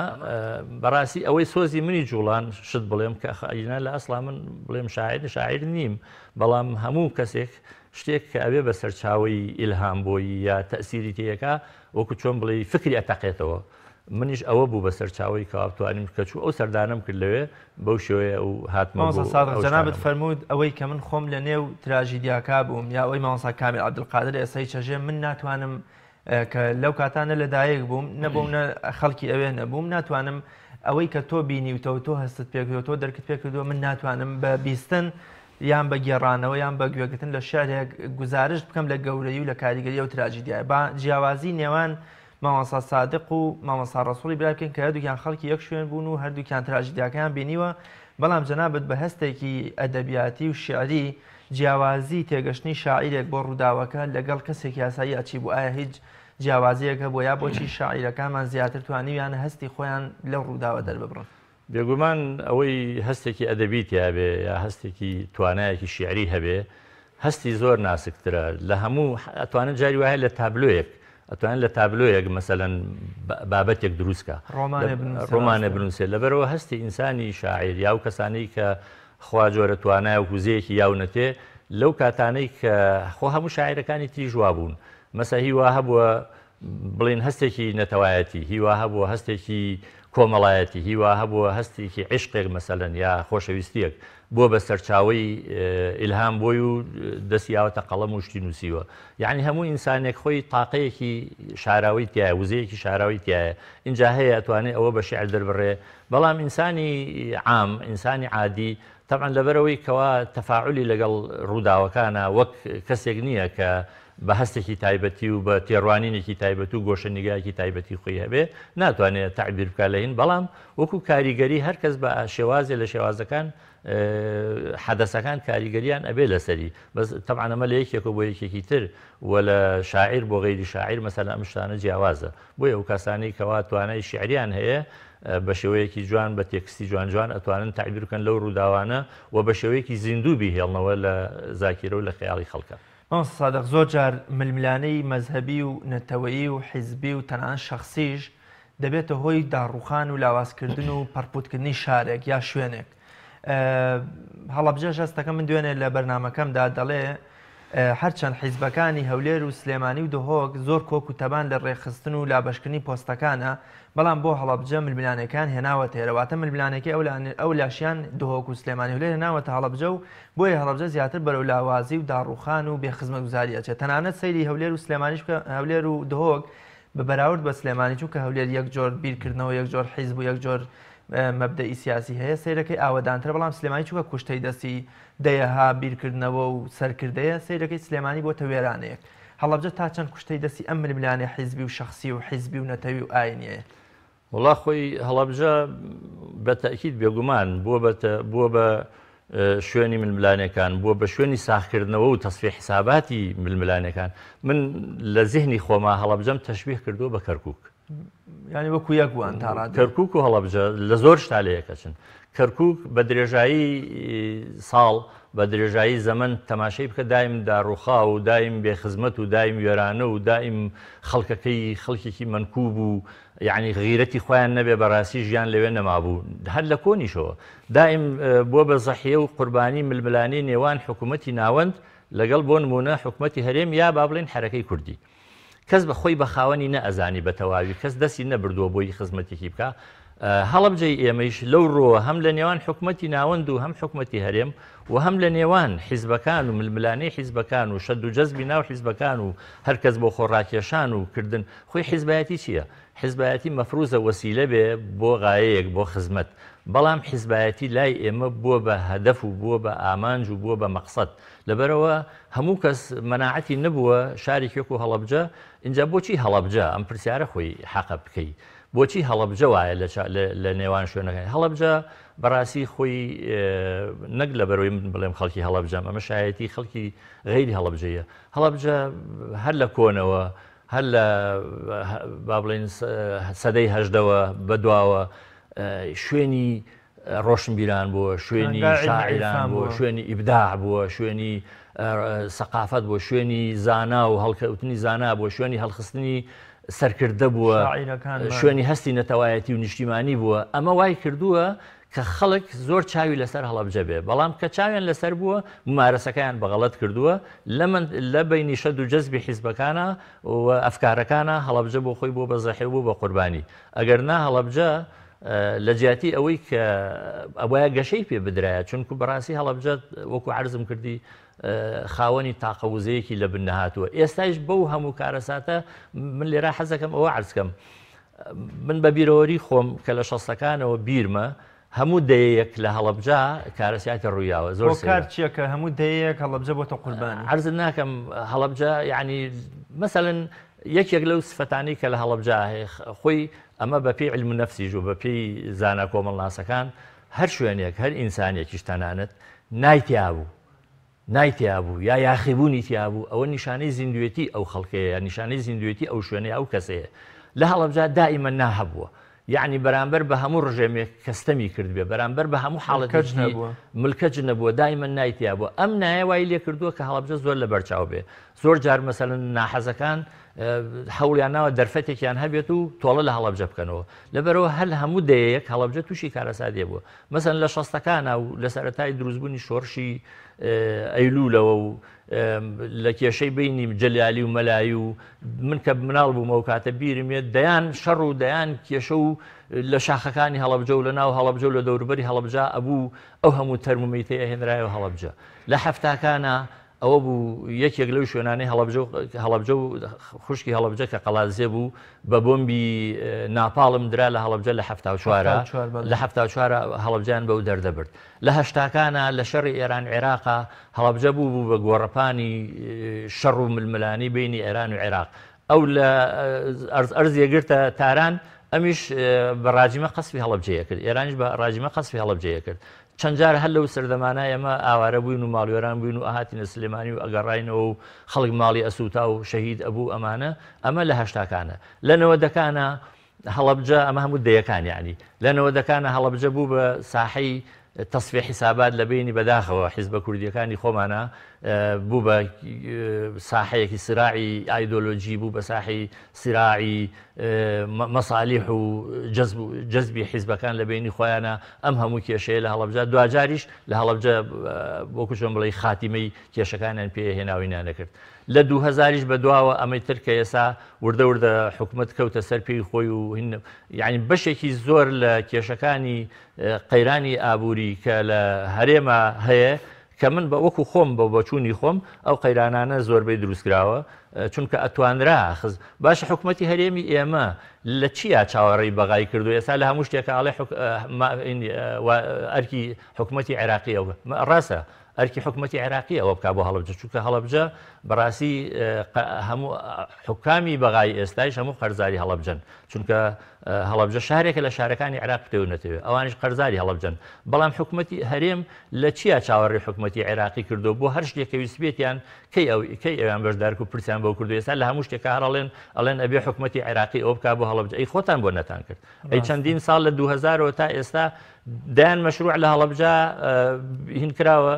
بەڕاستی ئەوەی سۆزی منی جوڵان شت بڵێم کە ئەینا لە ئەسڵا من بڵێم شاعیر شاعیر نیم بەڵام هەموو کەسێک شتێک کە ئەوێ بە سەرچاوەی ئیلهام بۆی یا تەسیری تێیەکە وەکو چۆن بڵێ فکری ئەتەقێتەوە منیش ئەوە بوو بە سەرچاوەی کەوا بتوانیم کە چوو ئەو سەردانەم کرد لەوێ بەو شێوەیە و هاتمەوە مامۆستا سادق جەنابت فەرمووت ئەوەی کە من خۆم لە نێو تراژیدیاکا بووم یا ئەوەی مامۆستا کامیل عەبدولقادر ئێستا چەژێ من ناتوانم کە لەو کاتانە لەدایک بووم نەبووم نە خەڵکی ئەوێ نەبووم ناتوانم ئەوەی کە تۆ بینیوتەوە تۆ هەستت پێکردووە تۆ دەرکت پێکردووە من ناتوانم بە بیستن یان بە گێڕانەوە یان بە گوێگرتن لە شعرێک گوزارشت بکەم لە گەورەی و لە کاریگەری ئەو تراژیدیایە با جیاوازی نێوان مامۆستا سادق و مامۆستا ڕەسوڵی برای بکەین کە هەردووکیان خەڵکی یەک شوێن بوون و هەردووکیان تراژیدیاکەیان بینیوە، بەڵام جەنابت بە هەستێکی ئەدەبیاتی و شیعری جیاوازی تێگەشتنی شاعیرێک بۆ ڕووداوەکە لەگەڵ کەسێکی یاساییا چی بوو؟ ئایا هیچ جیاوازییەک هەبووە یا بۆچی شاعیرەکانمان زیاتر توانیویانە هەستی خۆیان لەو ڕووداوە دەرببڕن؟ بێگومان ئەوەی هەستێکی ئەدەبی تیابێ یا هەستێکی توانایەکی شیعری هەبێ هەستی زۆر ناسکترە لە هەموو ئەتوانن جاری وایە لە تابلۆیەک ئەتوانن لە تابلۆیەک مەسەلەن بابەتێک دروستکە ڕۆمانێ بنووسێت لەبەرەوە هەستی ئینسانی شاعیر یا و کەسانی کە خوا جۆرە توانای و وزەیەکی یاونەتێ لەو کاتانەی کە خۆ هەموو شاعیرەکانی تریش وابوون مەسە هیوا هەبووە بڵێین هەستێکی نەتەوایەتی، هی وا هەبووە هەستێکی کۆمەڵایەتی، هی وا هەبووە هەستێکی عیشقێک مەسەلەن یا خۆشەویستییەک بووە بە سەرچاوەی ئیلهام بۆی و دەستی یاوەتە قەڵەم و شتی نووسیوە. یەعنی هەموو ئینسانێک خۆی تاقەیەکی شاراوەی تیایە، وزەیەکی شاراوەی تیایە، ئینجا هەیە ئەتوانێ ئەوە بە شیعر دەربڕێ، بەڵام ئینسانی عام، ئینسانی عادی تەبعەن لەبەرئەوەی کەوا تەفاعولی لەگەڵ ڕووداوەکانا وەک کەسێک نییە کە بە هەستێکی تایبەتی و بە تێڕوانینێکی تایبەت و گۆشە نیگایەکی تایبەتی خۆی هەبێ ناتوانێ تەعبیر بکا لە هین بەڵام وەکو کاریگەری هەر کەس بە شێوازێ لە شێوازەکان حەدەسەکان کاریگەریان ئەبێ لەسەری بەس تەبعەن ئەمە لە یەکێکەوە بۆ یەکێکی تر و لە شاعیر بۆ غەیری شاعیر مەسەلەن ئەم شتانە جیاوازە بۆیە ئەو کەسانەی کەوا توانای شیعریان هەیە بە شێوەیەکی جوان بە تێکستی جوان جوان ئەتوانن تەعبیر بکەن لەو ڕووداوانە و بە شێوەیەکی زیندوو بیهێڵنەوە لە زاکیرە و لە خەیاڵی خەڵکا. مامۆستا سادق زۆر جار ململانێی مەزهەبی و نەتەوەیی و حیزبی و تەنانەت شەخسیش دەبێتە هۆی داڕوخان و لاوازکردن و پەڕپوتکردنی شارێک یا شوێنێک. هەڵەبجەش هەستەکەم من دوێنێ لە بەرنامەکەمدا دەڵێ هەرچەند حیزبەکانی هەولێر و سلێمانی و دهۆک زۆر کۆک و تەبان لە ڕێکخستن و لابەشکردنی پۆستەکانە، بەڵام بۆ هەڵەبجە ململانێکەیان هێناوەتە ئێرە، واتە ململانێکەی ئەو لاشیان دهۆک و سلێمانی هەولێر هێناوەتە هەڵەبجە و بۆیە هەڵەبجە زیاتر بەرەو لاوازی و داڕووخان و بێ خزمەتگوزاری ئەچێت. تەنانەت سەیری هەولێر و سلێمانیش بکە، هەولێر و دهۆک بە بەراورد بە سلێمانی، چونکە هەولێر یەک جۆر بیرکردنەوە، یەک جۆر حیزب و یەک جۆر مەبدەئی سیاسی هەیە، سەیرەکەی ئاوەدانترە، بەڵام سلێمانی چونکە کوشتەی دەستی دەیەها بیرکردنەوە و سەرکردەیە، سەیرەکەی سلێمانی بۆتە وێرانەیەک. هەڵەبجە تا چەند کوشتەی دەستی ئەم ململانێ حیزبی و شەخسی و حیزبی و نەتەوی و ئاینیەیە؟ وەڵا خۆی هەڵەبجە بە تەئکید بێگومان بووە بە بووە بە شوێنی ململانێکان، بووە بە شوێنی ساغکردنەوە و تەسفیە حیساباتی ململانێکان. من لە زیهنی خۆما هەڵەبجەم تەشبیه کردووە بە کەرکووک. یانی وەکو یەک وان تا ڕادەیەک. کەرکووک و هەڵەبجە لە زۆر شتا لە یەک ئەچن. کەرکووک بە درێژایی ساڵ، بە درێژایی زەمەن تەماشای بکە دایم داڕووخاو و دایم بێ خزمەت و دایم وێرانە و دایم خەڵکەکەی خەڵکێکی مەنکووب و یەعنی غیرەتی خۆیان نەبێ بەڕاستی ژیان لەوێ نەمابوو هەر لە کۆنیشەوە دایم بووە بە زەحیە و قوربانی ململانێی نێوان حکوومەتی ناوەند لەگەڵ بۆ نموونە حکوومەتی هەرێم یا با بڵێین حەرەکەی کوردی. کەس بە خۆی بە خاوەنی نەئەزانی بە تەواوی کەس دەستی نەبردووە بۆی خزمەتێکی بکا هەڵەبجەی ئێمەیش لەو ڕووەوە هەم لە نێوان حکومەتی ناوەند و هەم حکومەتی هەرێم و هەم لە نێوان حیزبەکان و ململانێی حیزبەکان و شەد و جەزبی ناو حیزبەکان و هەر کەس بۆ خۆ ڕاکێشان و کردن خۆی حیزبایەتی چییە؟ حیزبایەتی مەفروزە وەسیلە بێ بۆ غایەیەک بۆ خزمەت بەڵام حیزبایەتی لای ئێمە بووە بە هەدەف و بووە بە ئامانج و بووە بە مەقسەد لەبەرئەوە هەموو کەس مەناعەتی نەبووە شارێکی وەکو هەڵەبجە، ئینجا بۆچی هەڵەبجە؟ ئەم پرسیارە خۆی حەقە بکەی بۆچی هەڵەبجە وایە لە نێوان شوێنەکانی هەڵەبجە بەڕاستی خۆی نەک لەبەرەوەی من بڵێم خەڵکی هەڵەبجەم ئەمە شایەتی خەڵکی غەیری هەڵەبجەیە هەڵەبجە هەر لە کۆنەوە هەر لە با بڵێین سەدەی هەژدەوە بەدواوە شوێنی ڕۆشنبیران بووە، شوێنی شاعیران بووە، شوێنی ئیبداع بووە، شوێنی سەقافەت بووە، شوێنی زانا و هەڵکەوتنی زانا بووە، شوێنی هەڵخستنی سەرکردە بووە، شوێنی هەستی نەتەوایەتی و نیشتیمانی بووە. ئەمە وای کردووە کە خەڵک زۆر چاوی لەسەر هەڵەبجە بێ، بەڵام کە چاویان لەسەر بووە ممارەسەکەیان بە غەڵەت کردووە، لە بەینی شەد و جەزبی حیزبەکانا و ئەفکارەکانا هەڵەبجە بۆ خۆی بووە بە زەحێ و بوو بە قوربانی. ئەگەر نا هەڵەبجە لە جیاتی ئەوەی کە ئەبوایە گەشەی پێ بدرایە چونکو بەڕاستی هەڵەبجە وەکو عەرزم کردی خاوەنی تاقە وزەیەکی لە بن نەهاتووە ئێستایش بەو هەموو کارەساتە من لێرە حەزەکەم ئەوە عەرزکەم من بە بیرەوەری خۆم کە لە شەستەکانەوە بیرمە هەموو دەیەیەک لە هەڵەبجە کارەساتی ڕوویاوە زۆر کار چییە کە هەموو دەیەیەک هەڵەبجە بۆتە قوربانی عەرزت ناکەم هەڵەبجە یعنی مەسەلەن یەکێک لەو سفەتانەی کە لە هەڵەبجە هەیە خۆی ئەمە بە پێی عیلم نەفسیش و بە پێی زانا کۆمەڵناسەکان هەر شوێنێک هەر ئینسانێکیش تەنانەت نای تیابوو نای تیابوو یا یاخیبوونی تیابوو ئەوە نیشانەی زیندوێتی ئەو خەڵکەیە یا نیشانەی زیندوێتی ئەو شوێنەیە ئەو کەسەیە لە هەڵەبجە دائیمەن نا هەبووە یەعنی بەرامبەر بە هەموو ڕژێمێک کە ستەمی کردبێ بەرامبەر بە هەموو ملکەچ حاڵەتێکی نەبووە. ملکەچ نەبووە دائیمەن نای تیابووە ئەم نایە وای لێکردووە کە هەڵەبجە زۆر لەبەرچاو بێ زۆر جار مەسەلەن ناحەزەکان هەوڵیان ناوە دەرفەتێکیان هەبێت و تۆڵە لە هەڵەبجە بکەنەوە لەبەرەوە هەر هەموو دەیەیەک هەڵەبجە تووشی کارەساتێ بووە مەسەلەن لە شەستەکانە و لە سەرەتای دروستبوونی شۆڕشی ئەیلوولەوە و لە کێشەی بینی جەلالی و مەلایی و من کە مناڵ بووم ئەو کاتە بیرم یەت دەیان شەڕ و دەیان کێشە و لە شاخەکانی هەڵەبجە و لە ناو هەڵەبجە و لە دەوروبەری هەڵەبجە ئەبوو ئەو هەموو تەرم و مەیتەی ئەهێنرایەوە هەڵەبجە لە حەفتاکانە ئەوە بوو یەکێک لەو شوێنانەی هەڵەبجە و هەڵەبجە و خوشکی هەڵەبجە کە قەڵادزێ بوو بە بۆمبی ناپاڵم درا لە هەڵەبجە لە 74 لە 74 هەڵەبجەیان بەو دەردە برد لە هەشتاکانا لە شەڕی ئێران عێراقا هەڵەبجە بوو بوو بە گۆڕەپانی شەڕ و ململانێی بەینی ئێران و عێراق ئەو لە ئەرز ئەرزیە گرتە تاران ئەمیش بە ڕاجیمە قەسفی هەڵەبجەیە کرد ئێرانیش بە ڕاجیمە قەسفی هەڵەبجەیە کرد چەند جار هەر لەو سەردەمانە ئێمە ئاوارە بووین و ماڵوێران بووین و ئەهاتینە سلێمانی و ئەگەڕاینەوە و خەڵک ماڵی ئەسووتا و شەهید ئەبوو ئەمانە ئەمە لە هەشتاکانە لە نەوەدەکانە هەڵەبجە ئەمە هەموو دەیەکان یعنی لە نەوەدەکانە هەڵەبجە بوو بە ساحەی تەسفیە حیسابات لە بەینی بەداخەوە حیزبە کوردیەکانی خۆمانە بوو بە ساحەیەکی سراعی ئایدۆلۆجی بوو بە ساحی سراعی مەسالیح و جەزبی حیزبەکان لە بینی خۆیانە ئەم هەموو کێشەیە لە هەڵەبجە دواجاریش لە هەڵەبجە وەکو چۆن بڵێی خاتیمەی کێشەکانیان پێ هێناوی نانەکرد لە 2000یش بە دواوە ئەمەی تر کە ئێسا وردە وردە حکومت کەوتە سەر پێی خۆی و یعنی بەشێکی زۆر لە کێشەکانی قەیرانی ئابووری کە لە هەرێما هەیە کە من بە وەکو خۆم بە بۆچوونی خۆم ئەو قەیرانانە زۆربەی دروستکراوە چونکە ئەتوانرا خز باشە حکومەتی هەرێمی ئێمە لە چیا چاوەڕێی بەغای کردو ئێستا لە هەموو شتێکە ئەڵێ ئەرکی حکومەتی عێراقی ئەو ڕاستە ئەرکی حکومەتی عێراقی ئەوە بکا بۆ هەڵەبجە چونکە هەڵەبجە بەڕاستی هەموو حکامی بەغای ئێستایش هەموو قەرزاری هەڵەبجەن چونکە هەڵەبجە شارێکە لە شارەکانی عێراق بتەوێ نەتەوێ ئەوانیش قەرزاری هەڵەبجەن بەڵام حکومەتی هەرێم لە چیا چاوەڕێی حکومەتی عێراقی کردو بۆ هەر شتێک کە ویستبێتیان کەی ئەو کەی ئەویان بەشدارک و پرسیان بەو کردو ئێستا لە هەموو شتێکا هەر ئەڵێن ئەڵێن ئەبێ حکومەتی عێراقی ئەوە بکا بۆ هەڵەبجە ئەی خۆتان بۆ نەتان کرد ئەی چەندین ساڵ لە 2000ەوە تا ئێستا دەیان مەشروع لە هەڵەبجە هین کراوە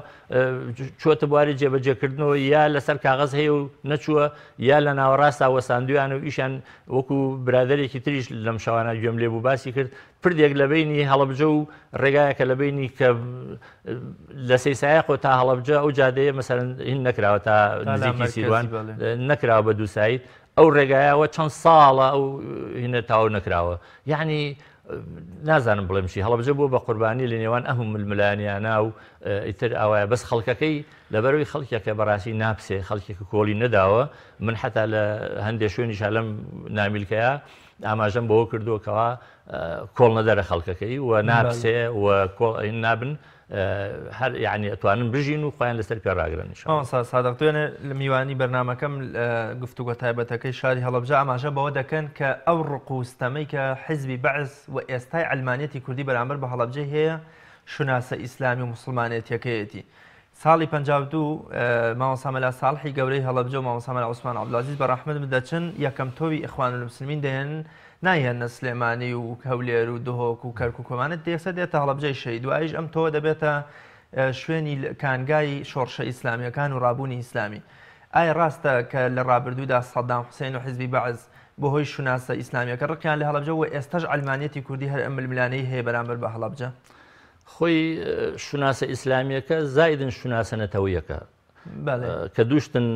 چۆتە بواری جێبەجێکردنەوە یا لەسەر کاغەز هەیە و نەچووە یا لە ناوەڕاستا وەساندویان و ئیشیان وەکو برادەرێکی تریش لەم شەوانە گوێم لێ بوو باسی کرد پردێک لە بینی هەڵەبجە و ڕێگایەکە لە بینی کە لە سەیسایەقۆ تا هەڵەبجە ئەو جادەیە مەسەرەن هین نەکراوە تا نزیکی سیروان نەکراوە بە دووسایت ئەو ڕێگایەوە چەند ساڵە ئەو هینە تاو نەکراوە یعنی نازانم بڵێم چی هەڵەبجە بووە بە قوربانی لە نێوان ئەم ململانیانە و ئیتر ئاوایە بەس خەڵکەکەی لەبەرەوەی خەڵکێکە بەڕاستی ناپسێ خەڵکێکە کۆڵی نەداوە من حتا لە هەندێک شوێنیش لەم نامیلکەیە ئاماژەم بەوە کردووە کەوا کۆڵ نەدەرە خەڵکەکەی و ناپسێ و کۆڵ نابن هەر یعنی ئەتوانن بژین و خۆیان لەسەر پێ ڕاگرن ان شاء الله. مامۆستا سادق دوێنێ لە میوانی بەرنامەکەم گفتوگۆ تایبەتەکەی شاری هەڵەبجە ئاماژە بەوە دەکەن کە ئەو ڕق و ستەمەی کە حیزبی بەعس و ئێستای عەلمانیەتی کوردی بەرامبەر بە هەڵەبجەی هەیە شوناسە ئیسلامی و موسڵمانێتیەکەیەتی. ساڵی 52 مامۆستا مەلا ساڵحی گەورەی هەڵەبجە و مامۆستا مەلا عوسمان عەبدولعەزیز بە ڕەحمەت دەچن یەکەم تۆوی ئیخوانولموسلمین دەهێنن نایهێننە سلێمانی و هەولێر و دهۆک و کەرکوک و ئەمانە یەکسەر دێتە هەڵەبجەی شەهید دواییش ئەم تۆوە دەبێتە شوێنی کانگای شۆڕشە ئیسلامیەکان و ڕابوونی ئیسلامی ئایا ڕاستە کە لە ڕابردوودا سەدام حوسێن و حزبی بەعس بەهۆی شوناسە ئیسلامیەکە ڕقیان لە هەڵەبجە و ئێستاش عەلمانیەتی کوردی هەر ئەم ململانێی هەیە بەرامبەر بە هەڵەبجە؟ خۆی شوناسە ئیسلامیەکە زایدن شوناسە نەتەوەیەکە کە دووشتن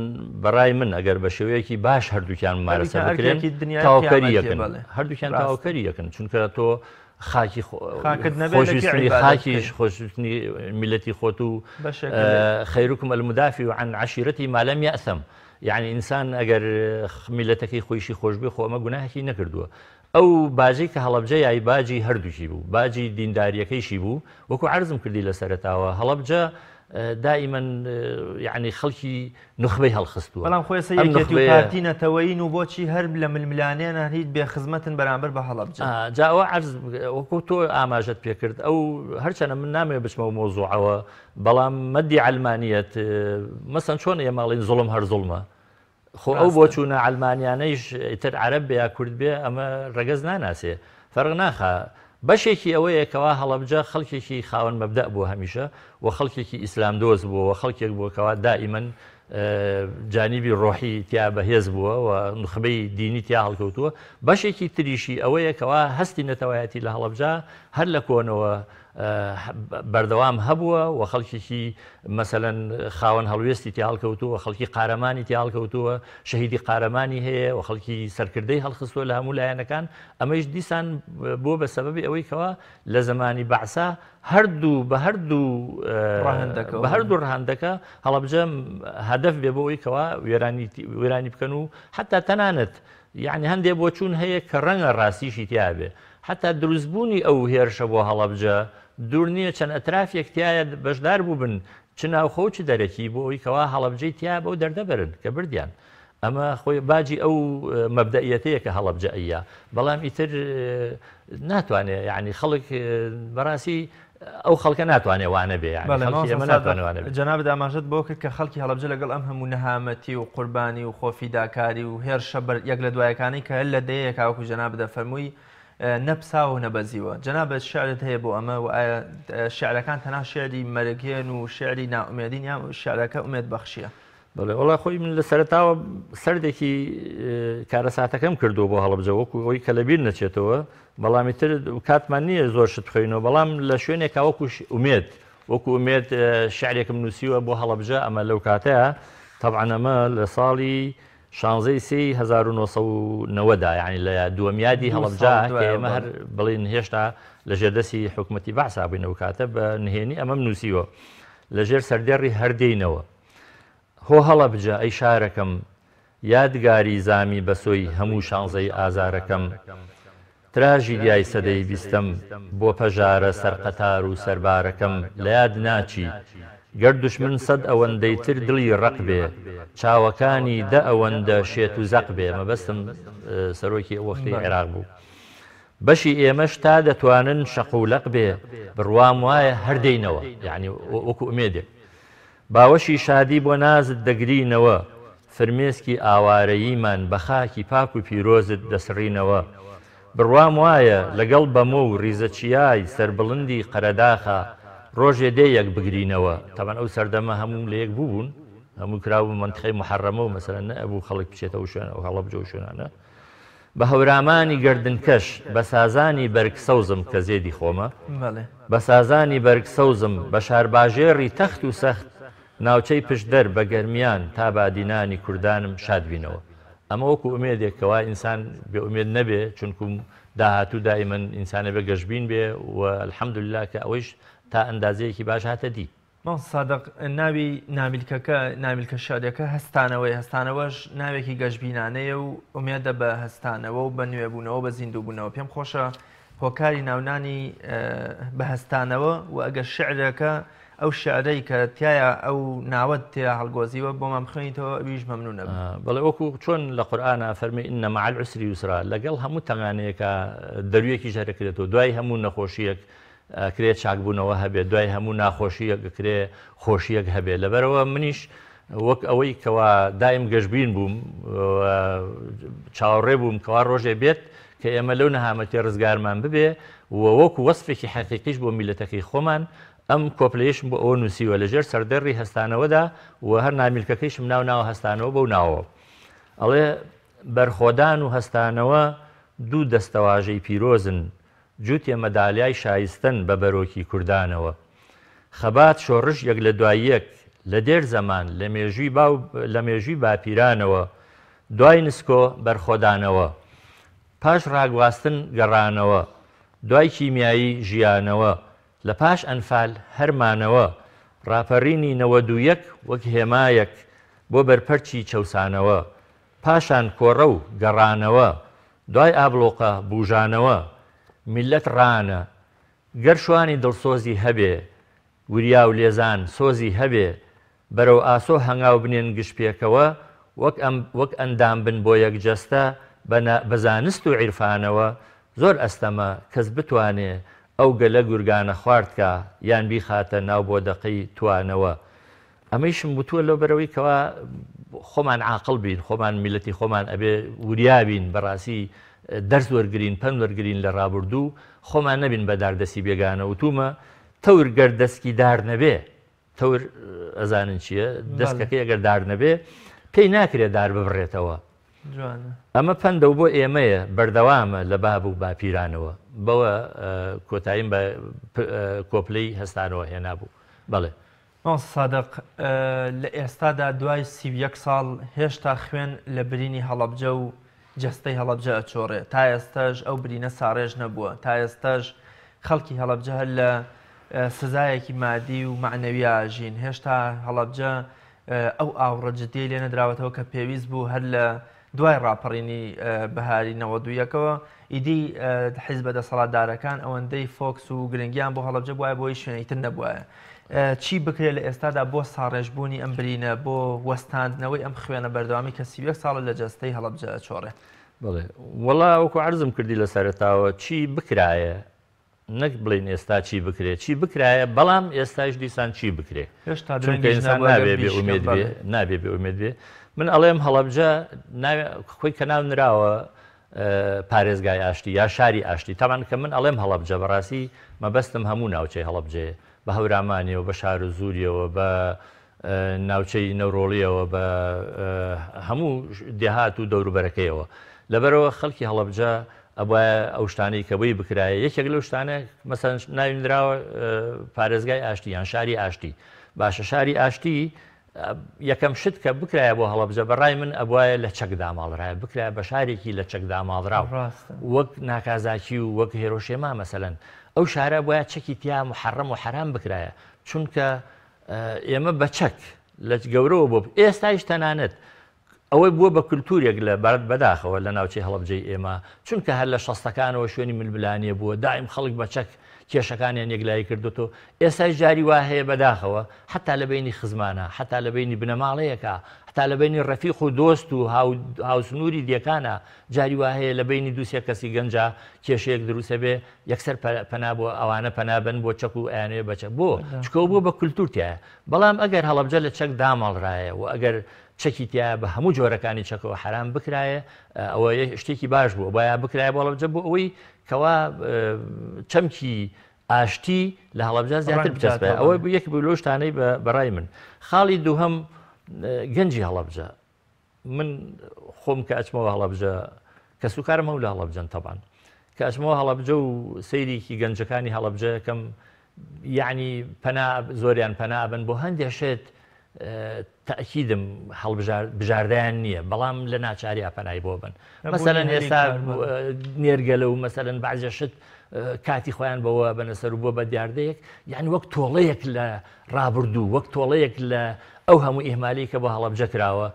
بەڕای من ئەگەر بە شێوەیەکی باش هەردووکیان ممارەسە بکرێن تاوکەری یەکن هەردووکیان تاوکەری یەکن چونکە تۆ خاکی خۆشویستنی خاکیش خۆشویستنی میلەتی خۆت و خیرکم المدافع عن عشیرتی ما لم یأثم یعنی ئینسان ئەگەر میلەتەکەی خۆیشی خۆش بێ خۆ ئەمە گوناهێکی نەکردووە ئەو باجەی کە هەڵەبجە یای باجی هەردووکی بوو، باجی دیندارییەکەیشی بوو، وەکو عەرزم کردی لە سەرەتاوە هەڵەبجە دائیمەن یەعنی خەڵکی نوخبەی هەڵخستووە. بەڵام خۆ ئێستا ئەم یەکێتی و نوخبەیە پارتی نەتەوەیین و بۆچی هەر لە ململانێنان هیچ بێ خزمەتن بەرامبەر بە هەڵەبجە؟ جا ئەوە عەرز وەکو تۆ ئاماژەت پێ کرد ئەو هەرچەنە من نامەوێ بچمە ئەو مەوزوعەوە بەڵام مەدی عەلمانیەت مەسەن چۆن ئێمە ئەڵێین زوڵم هەر زوڵمە خۆ ئەو بۆچوونە عەلمانیانەیش ئیتر عەرەب بێ یا کورد بێ ئەمە ڕەگەز ناناسێ فەرق ناخا بەشێکی ئەوەیە کەوا هەڵەبجە خەڵکێکی خاوەن مەبدەء بووە هەمیشە و خەڵکێکی ئیسلام دۆست بووە و خەڵکێک بووە کەوا دائیمەن جانیبی ڕۆحی تیا بەهێز بووە و نوخبەی دینی تیا هەڵکەوتووە بەشێکی تریشی ئەوەیە کەوا هەستی نەتەوایەتی لە هەڵەبجە هەر لە کۆنەوە بەردەوام هەبووە و خەڵکێکی مەسەلەن خاوەن هەڵوێستی تیا هەڵکەوتووە، خەڵکی قارەمانی تیا هەڵکەوتووە، شەهیدی قارەمانی هەیە و خەڵکی سەرکردەی هەڵخستووە لە هەموو لایەنەکان، ئەمەیش دیسان بووە بە سەبەبی ئەوەی کەوا لە زەمانی بەعسا هەردوو بە هەردوو ڕەهەندەکەوە بە هەردوو ڕەهەندەکە هەڵەبجە هەدەف بێ بۆ ئەوەی کەوا وێرانی وێرانی بکەن و حەتا تەنانەت یەعنی هەندێ بۆچوون هەیە کە ڕەنگە ڕاستیشی تیا بێ حەتا دروستبوونی ئەو هێرشە بۆ هەڵەبجە دوور نییە چەند ئەترافێک تیایا بەشدار بووبن چ ناوخۆ و چ دەرەکی بۆ ئەوی کەوا هەڵەبجەی تیا بەو دەردە بەرن کە بردیان ئەمە خۆی باجی ئەو مەبدەئیەتەیە کە هەڵەبجە ئەیا بەڵام ئیتر ناتوانێ یعنی خەڵک بەڕاستی ئەو خەڵکە ناتوانێ وانە بێ یعنی بەڵێ خەڵکی مامۆستا ئێمە سادق ناتوانێ وانە بێ. جەنابت ئاماژەت بەوە کرد کە خەڵکی هەڵەبجە لەگەڵ ئەم هەموو نەهامەتی و قوربانی و خۆفیداکاری و هێرشە بەر یەک لە دوایەکانەی کە لە دەیەکا وەکو جەنابت دەفەرمووی نەپساوە و نەبەزیوە. جەنابت شیعرت هەیە بۆ ئەمە و ئایا شیعرەکان تەنها شیعری مەرگهێن و شیعری نائومێدین یان شیعرەکە ئومێد بەخشیە؟ بەڵێ وەڵا خۆی من لە سەرەتاوە سەردێکی کارەساتەکەم کردووە بۆ هەڵەبجە وەکو ئەوەی کە لەبیر نەچێتەوە بەڵام ئیتر کاتمان نییە زۆر شت بخوێنەوە بەڵام لە شوێنێکا وەکو ئومێد وەکو ئومێد شعرێکم نووسیوە بۆ هەڵەبجە ئەمە لەو کاتەیە تەبعەن ئەمە لە ساڵی شانزەی سێی 1990 دا یعنی لە دووەم یادی هەڵەبجە کە ئێمە هەر بڵین هێشتا لە ژێردەستی حکوومەتی بەعسا بووین ئەو کاتە بە نهێنی ئەمەم نووسیوە لەژێر سەردێڕی هەر دێینەوە. هۆ هەڵەبجە ئەی شارەکەم یادگاری زامی بەسۆی هەموو شانزەی ئازارەکەم تراژیدیای سەدەی بیستەم بۆ پەژارە سەر قەتار و سەربارەکەم لەیاد ناچی گەر دوشمن سەد ئەوەندەی تر دڵی ڕەق بێ چاوەکانی دە ئەوەندە شێت و زەق بێ مەبەستم سەرۆکی ئەو وەختەی عێراق بوو بەشی ئێمەش تا دەتوانن شەق و لەق بێ بڕوام وایە هەر دێینەوە یەعنی وەکو ئومێدێک باوەشی شادی بۆ نازت دەگرینەوە فرمێسکی ئاوارەییمان بە خاکی پاک و پیرۆزت دەسڕینەوە بڕوام وایە لەگەڵ بەمۆ و ڕیزە چیای سەربڵندی قەرەداخا ڕۆژێ دێ یەک بگرینەوە تەبعەن ئەو سەردەمە هەموو لە یەک بووبوون هەموو کرابوو مەنتیقەی موحەڕەمە و مەسەلەن نەئەبوو خەڵک بچێتە ئەو شوێنە ئەو هەڵەبجە و شوێنانە بە هەورامانی گەردنکەش، بە سازانی بەرگ سەوزم کە زێدی خۆمە، بە سازانی بەرگ سەوزم، بە شارباژێڕی تەخت و سەخت، ناوچەی پشتدەر، بە گەرمیان، تا بادینانی کوردانم شاد بینەوە. ئەمە وەکو ئومێدێک کەوا ئینسان بێ ئومێد نەبێ، چونکوم داهاتوو دائیمەن ئینسان ئەبێ گەشبین بێ و الحمدللە کە ئەوەیش تا ئەندازەیەکی باش هاتە دی. مامۆستا سادق، ناوی نامیلکەکە، نامیلکە شیعریەکە هەستانەوەیە، هەستانەوەش ناوێکی گەشبینانەیە و ئومێدە بە هەستانەوە و بە نوێبوونەوە، بە زیندووبوونەوە. پێم خۆشە هۆکاری ناونانی بە هەستانەوە و ئەگەر شیعرەکە، ئەو شیعرەی کە تیایا ئەو ناوەت تێیا هەڵگۆزیوە بۆمان بخوێنیتەوە ئەویش مەمنوون ئەبم. بەڵێ وەکو چۆن لە قورئانا ئەفەرموێ ان مع العسر یسرا، لەگەڵ هەموو تەنگانەیەکا دەرویەکیش هەرەکرێتەوە، دوای هەموو نەخۆشییەک ئەکرێ چاکبوونەوە هەبێت، دوای هەموو ناخۆشییەک ئەکرێ خۆشییەک هەبێت، لەبەرئەوە منیش وەک ئەوەی کەوا دایم گەشبین بووم و چاوەڕێ بووم کەوا ڕۆژێ بێت کە ئێمە لەو نەهامەتیە ڕزگارمان ببێ و وەکو وەسفێکی حەقیقیش بۆ میللەتەکەی خۆمان ئەم کۆپلەیەشم بۆ ئەوە نووسیوە لەژێر سەردێڕی هەستانەوەدا و هەر نامیلکەکەیشم ناو ناوە هەستانەوە بەو ناوەوە ئەڵێ بەرخۆدان و هەستانەوە دوو دەستەواژەی پیرۆزن جووتێ مەدالیای شایستەن بە بەرۆکی کوردانەوە. خەبات شۆڕش یەک لە دوای یەک، لە دێر زەمان، لە مێژووی باو لە مێژووی باپیرانەوە، دوای نسکۆ بەرخۆدانەوە. پاش ڕاگواستن گەڕانەوە. دوای کیمیایی ژیانەوە. لە پاش ئەنفال هەر مانەوە. ڕاپەرینی 91 وەک هێمایەک بۆ بەرپەرچی چەوسانەوە. پاشان کۆڕەو گەڕانەوە. دوای ئابڵوقە بوژانەوە میللەت ڕانە گەر شوانی دڵسۆزی هەبێ وریا و لێزان سۆزی هەبێ بەرەو ئاسۆ هەنگاو بنێن گشت پێکەوە وەک ئەم وەک ئەندام بن بۆ یەک جەستە بە بە زانست و عیرفانەوە زۆر ئەستەمە کەس بتوانێ ئەو گەلە گورگانە خوارد کا یان بیخاتە ناو بۆدەقەی توانەوە ئەمەیشم وتووە لەوبەرەوەی کەوا خۆمان عاقڵ بین، خۆمان میللەتی خۆمان ئەبێ وریا بین، بەڕاستی دەرس وەرگرین، پەند وەرگرین لە ڕابوردوو، خۆمان نەبین بە داردەستی بێگانە. وتوومە تەور گەر دەسکی دار نەبێ، تەور ئەزانن چییە، دەسکەکەی ئەگەر دار نەبێ پێی ناکرێ دار ببڕێتەوە. ئەمە پەندە و بۆ ئێمەیە، بەردەوامە لە باب و باپیرانەوە. بەوە کۆتاییم بە کۆپلەی هەستانەوە هێنابوو. بەڵێ. مامۆستا سادق، لە ئێستادا دوای 31 ساڵ هێشتا خوێن لە برینی هەڵەبجە و جەستەی هەڵەبجە ئەچۆڕێ، تا ئێستاش ئەو برینە ساڕێژ نەبووە، تا ئێستاش خەڵکی هەڵەبجە هەر لە سزایەکی مادی و مەعنەویا ئەژین، هێشتا هەڵەبجە ئەو ئاوڕە جدیەی لێ نەدراوەتەوە کە پێویست بوو هەر لە دوای ڕاپەڕینی بەهاری 91ەوە ئیدی حیزبە دەسەڵاتدارەکان ئەوەندەی فۆکس و گرنگیان بۆ هەڵەبجە بوایە بۆ هیچ شوێنێکی تر نەبوایە. چی بکرێت لە ئێستادا بۆ ساڕێژبوونی ئەم برینە، بۆ وەستاندنەوەی ئەم خوێنە بەردەوامی کە 31 ساڵە لە جەستەی هەڵەبجە ئەچۆڕێ؟ بەڵێ وەڵا وەکو عەرزم کردی لە سەرەتاوە چی بکرایە نەک بڵێین ئێستا چی بکرێ چی بکرایە بەڵام ئێستایش دیسان چی بکرێ هێشتا چونکە درەنگیش ئینسان نەبوو ئەگەر نابێ بێ بیشکەم ئومێد بێ بەڵێ. نابێ بێ ئومێد بێ من ئەڵێم هەڵەبجە ناوێ خۆی کە ناو نراوە پارێزگای ئاشتی یا شاری ئاشتی. تەبعەن کە من ئەڵێم هەڵەبجە بەڕاستی مەبەستم هەموو ناوچەی هەڵەبجەیە، بە هەورامانیەوە، بە شارەزووریەوە، بە ناوچەی نەورۆڵیەوە، بە هەموو دێهات و دەوروبەرەکەیەوە. لەبەرئەوە خەڵکی هەڵەبجە ئەبوایە ئەو شتانەی کە بۆی بکرایە، یەکێک لەو شتانە مەسەلەن ناوی نراوە پارێزگای ئاشتی یان شاری ئاشتی. باشە شاری ئاشتی یەکەم شت کە بکرایە بۆ هەڵەبجە بە ڕای من ئەبوایە لە چەک داماڵرایە، بکرایە بە شارێکی لە چەک داماڵراو وەک ناکازاکی و وەک هێرۆشێما مەسەلەن. ئەو شارە بوایە چەکی تیا محەڕەم و حەرام بکرایە، چونکە ئێمە بە چەک لە گەورەوە بۆ ئێستایش تەنانەت ئەوەی بووە بە کولتوورێک لە بەداخەوە لە ناوچەی هەڵەبجەی ئێمە، چونکە هەر لە شەستەکانەوە شوێنی ململانێ بووە، دایم خەڵک بە چەک کێشەکانیان یەکلایی کردۆتەوە، ئێستایش جاری وا هەیە بەداخەوە حەتا لە بەینی خزمانا، حەتا لە بەینی بنەماڵەیەکا، حەتا لە بەینی ڕەفیق و دۆست و هاوسنووری دێکانا، جاری وا هەیە لە بەینی دوو سێ کەسی گەنجا کێشەیەک دروست ئەبێ، یەکسەر پەنا بۆ ئەوانە پەنا بەن بۆ چەک و ئەیانەوێ بە چەک، بۆ؟ چونکە ئەوە بووە بە کولتوور تیایا. بەڵام ئەگەر هەڵەبجە لە چەک داماڵرایە و ئەگەر چەکی تیایە بە هەموو جۆرەکانی چەکەوە حەرام بکرایە ئەوە شتێکی باش بوو بایا بکرایە بۆ هەڵەبجە بۆ ئەوەی کەوا چەمکی ئاشتی لە هەڵەبجە زیاتر بچەسپێ. ئەوە یەک بوو لەو شتانەی بەڕای من. خاڵی دووهەم گەنجی هەڵەبجە، من خۆم کە ئەچمەوە هەڵەبجە کەسوکارم هەموو لە هەڵەبجەن تەبان، کە ئەچمەوە هەڵەبجە و سەیرێکی گەنجەکانی هەڵەبجەکەم یعنی پەنا زۆریان پەنا بن بۆ هەندێک شت تەئکیدم بژاردەیان نییە بەڵام لە ناچاریا پەنای بۆ بن. مەسەلەن ئێستا نێرگەلە و مەسەلەن بەعزێ شت کاتی خۆیان بەوە بەنە سەر و بۆ بە دیاردەیەک، یعنی وەک تۆڵەیەک لە ڕابردوو، وەک تۆڵەیەک لە ئەو هەموو ئیهمالی کە بۆ هەڵەبجە کراوە.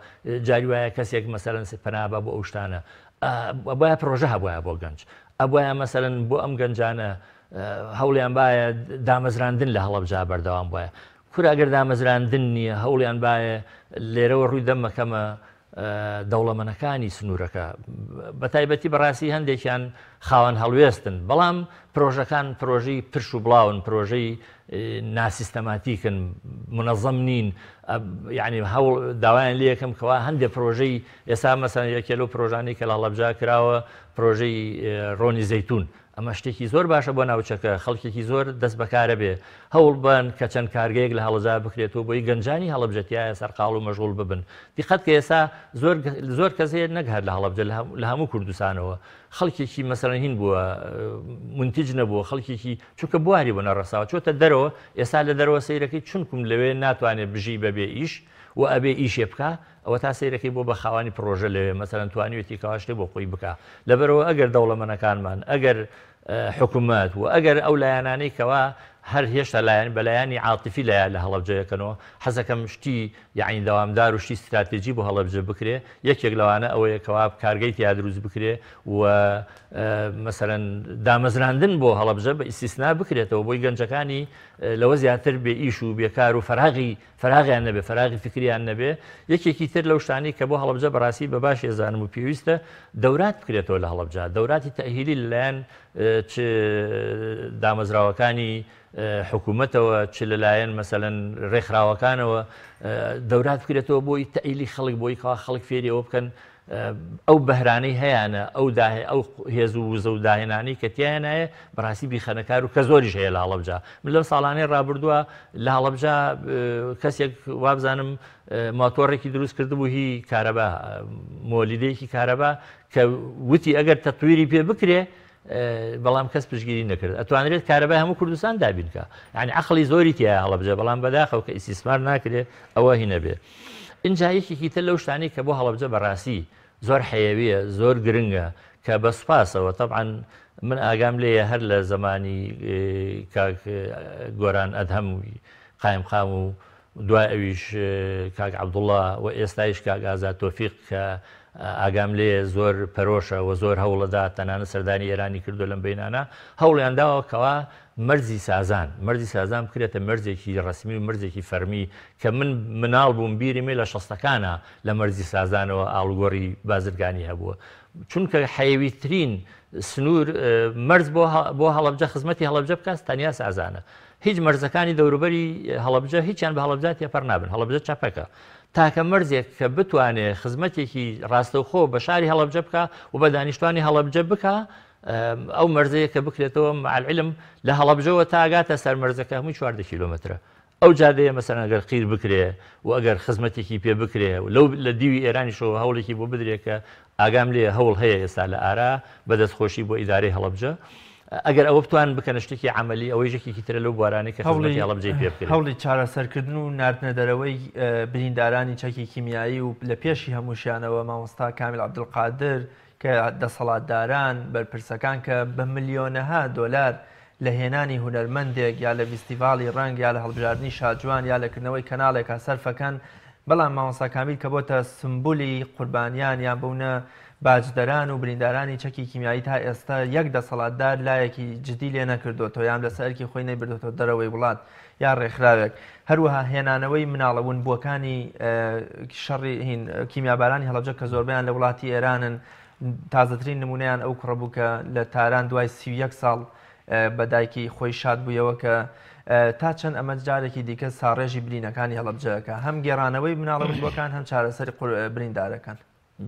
جاری وایە کەسێک مەسەلەن پەنا بە بۆ ئەو شتانە. ئەبوایە پرۆژە هەبوایە بۆ گەنج، ئەبوایە مەسەلەن بۆ ئەم گەنجانە هەوڵیان بایە دامەزراندن لە هەڵەبجە بەردەوام بوایە. کورە ئەگەر دامەزراندن نییە هەوڵیان بایە لێرەوە ڕووی دەم مەکەمە دەوڵەمەنەکانی سنوورەکە، بەتایبەتی بەڕاستی هەندێکیان خاوەن هەڵوێستن، بەڵام پرۆژەکان پرۆژەی پرش و بڵاون، پرۆژەی ناسیستەماتیکن، منەزەم نین. یعنی هەوڵ داوایان لێ یەکەم کەوا هەندێک پرۆژەی ئێستا مەسەن یەکێ لەو پرۆژانەی کە لە هەڵەبجە کراوە پرۆژەی ڕۆنی زەیتون، ئەمە شتێکی زۆر باشە بۆ ناوچەکە، خەڵکێکی زۆر دەست بەکارە بێ، هەوڵ بەن کە چەند کارگەیەک لە هەڵەجا بکرێتەوە بۆی گەنجانی هەڵەبجە تیایا سەرقاڵ و مەشغوڵ ببن. دیقەت کە ئێستا زۆر زۆر کەس هەیە نەک هەر لە هەڵەبجە لە هەموو کوردستانەوە خەڵکێکی مەسەلەن هین بووە مونتیج نەبووە، خەڵکێکی چونکە بواری بۆ نەڕەساوە چۆتە دەرەوە، ئێستا لە دەرەوە سەیرەکەی چونکم لەوێ ناتوانێت بژی بەبێ ئیش و ئەبێ ئیشێ بکا، ئەوەتا سەیرەکەی بۆ بە خاوەنی پڕۆژە لەوێ مەسەلەن توانیوێتی کەوا شتێک بۆ خۆی بکا. لەبەرئەوە ئەگەر دەوڵەمەنەکانمان، ئەگەر حکومەت و ئەگەر ئەو لایەنانەی کەوا هەر هێشتا لایەن بە لایەنی عاتیفی لە لە هەڵەبجە یەکەنەوە، حەزەکەم شتی یەعنی دەوامدار و شتی ستراتێجی بۆ هەڵەبجە بکرێ، یەکێک لەوانە ئەوەیە کەوا کارگەی تیا دروست بکرێ و مەسەلەن دامەزراندن بۆ هەڵەبجە بە ئیستیسنا بکرێتەوە بۆی گەنجەکانی لەوە زیاتر بێ ئیش و بێکار و فەراغی فەراغیان نەبێ، فەراغی فکریان نەبێ. یەکێکی تر لەو شتانەی کە بۆ هەڵەبجە بەڕاستی بە باشی ئەزانم و پێویستە دەورات بکرێتەوە لە هەڵەبجە، دەوراتی تەئهیلی لەلایەن چ دامەزراوەکانی حکوومەتەوە چ لەلایەن مەسەلەن ڕێکخراوەکانەوە دەورات بکرێتەوە بۆی تەئیلی خەڵک، بۆی کەوا خەڵک فێری ئەوە بکەن ئەو بەهرانەی هەیانە، ئەو داهێ ئەو هێز و وزە و داهێنانەی کە تیایانایە بەڕاستی بیخەنە کار و کە زۆریش هەیە لە هەڵەبجە. من لەم ساڵانەی ڕابردووە لە هەڵەبجە کەسێک وابزانم ماتۆڕێکی دروست کردبوو هی کارەبا، مۆلیدەیەکی کارەبا کە وتی ئەگەر تەتویری پێ بکرێ، بەڵام کەس پشتگیری نەکرد. ئەتوانرێت کارەبای هەموو کوردستان دابین کا. یعنی عەقڵی زۆری تیایە هەڵەبجە، بەڵام بەداخەوە کە ئیستیسمار ناکرێ ئەوە هی نەبێ. ئینجا یەکێکی تر لەو شتانەی کە بۆ هەڵەبجە بەڕاستی زۆر حەیەویە، زۆر گرنگە کە بە سوپاسەوە تەبعەن من ئاگام لێیە هەر لە زەمانی کاک گۆران ئەدهەم قایمقام و دوای ئەویش کاک عەبدوڵا و ئێستایش کاک ئازاد تۆفیق کە ئاگام لێیە زۆر پەرۆشە و زۆر هەوڵەدا، تەنانەت سەردانی ئێرانی کردووە لەم بەینانە، هەوڵیان داوە کەوا مەرزی سازان، مەرزی سازان بکرێتە مەرزێکی ڕەسمی و مەرزێکی فەرمی کە من مناڵ بووم بیرمێ لە شەستەکانا لە مەرزی سازانەوە ئاڵوگۆڕی بازرگانی هەبووە، چونکە حەیەویترین سنوور مەرز بۆ هەڵەبجە خزمەتی هەڵەبجە بکات تەنیا سازانە. هیچ مەرزەکانی دەوروبەری هەڵەبجە هیچیان بە هەڵەبجە تێپەڕ نابن، هەڵەبجە چەپەکە. تاکە مەرزێک کە بتوانێ خزمەتێکی ڕاستەوخۆ بە شاری هەڵەبجە بکا و بە دانیشتوانی هەڵەبجە بکا ئەو مەرزەیە کە بکرێتەوە مع العلم لە هەڵەبجەوە تا ئەگاتە سەر مەرزەکە هەمووی 14 کیلۆمەترە ئەو جادەیە مەسەلەن ئەگەر قیر بکرێ و ئەگەر خزمەتێکی پێ بکرێ و لەو لە دیوی ئێرانیشەوە هەوڵێکی بۆ بدرێ کە ئاگام لێیە هەوڵ هەیە ئێستا لە ئارا بە دەستخۆشی بۆ ئیدارەی هەڵەبجە ئەگەر ئەوە بتوانن بکەنە شتێکی عەمەلی ئەوەیش یەکێکی ترە لەو بوارانەی کە خزمەتی هەڵەبجەی پێ بکرێ. هەوڵی چارەسەرکردن و ناردنە دەرەوەی بریندارانی چەکی کیمیایی و لە پێشی هەمووشیانەوە مامۆستا کامیل عەبدولقادر کە دەسەڵاتداران، بەرپرسەکان کە بە ملیۆنەها دۆلار لە هێنانی هونەرمەندێک یا لە ڤیستیڤاڵی ڕەنگ یا لە هەڵبژاردنی شاجوان یا لە کردنەوەی کەناڵێکا سەرفەکەن، بەڵام مامۆستا کامیل کە بۆتە سمبولی قوربانیان یان بوونە باجدەران و بریندارانی چەکی کیمیایی تا ئێستا یەک دەسەڵاتدار لایەکی جدی لێ نەکردۆتەوە یان لەسەر ئەرکی خۆی نەیبردۆتەوە دەرەوەی وڵات یا ڕێکخراوێک هەروەها هێنانەوەی مناڵە ونبووەکانی شەڕی هین کیمیابارانی هەڵەبجە کە زۆربەیان لە وڵاتی ئێرانن تازەترین نمونەیان ئەو کوڕە بوو کە لە تاران دوای 31 ساڵ بە دایکی خۆی شاد بوویەوە کە تا چەند ئەمە جارێکی دیکە ساڕێژی برینەکانی هەڵەبجەکە هەم گێڕانەوەی مناڵە ونبووەکان هەم چارەسەری بریندارەکان.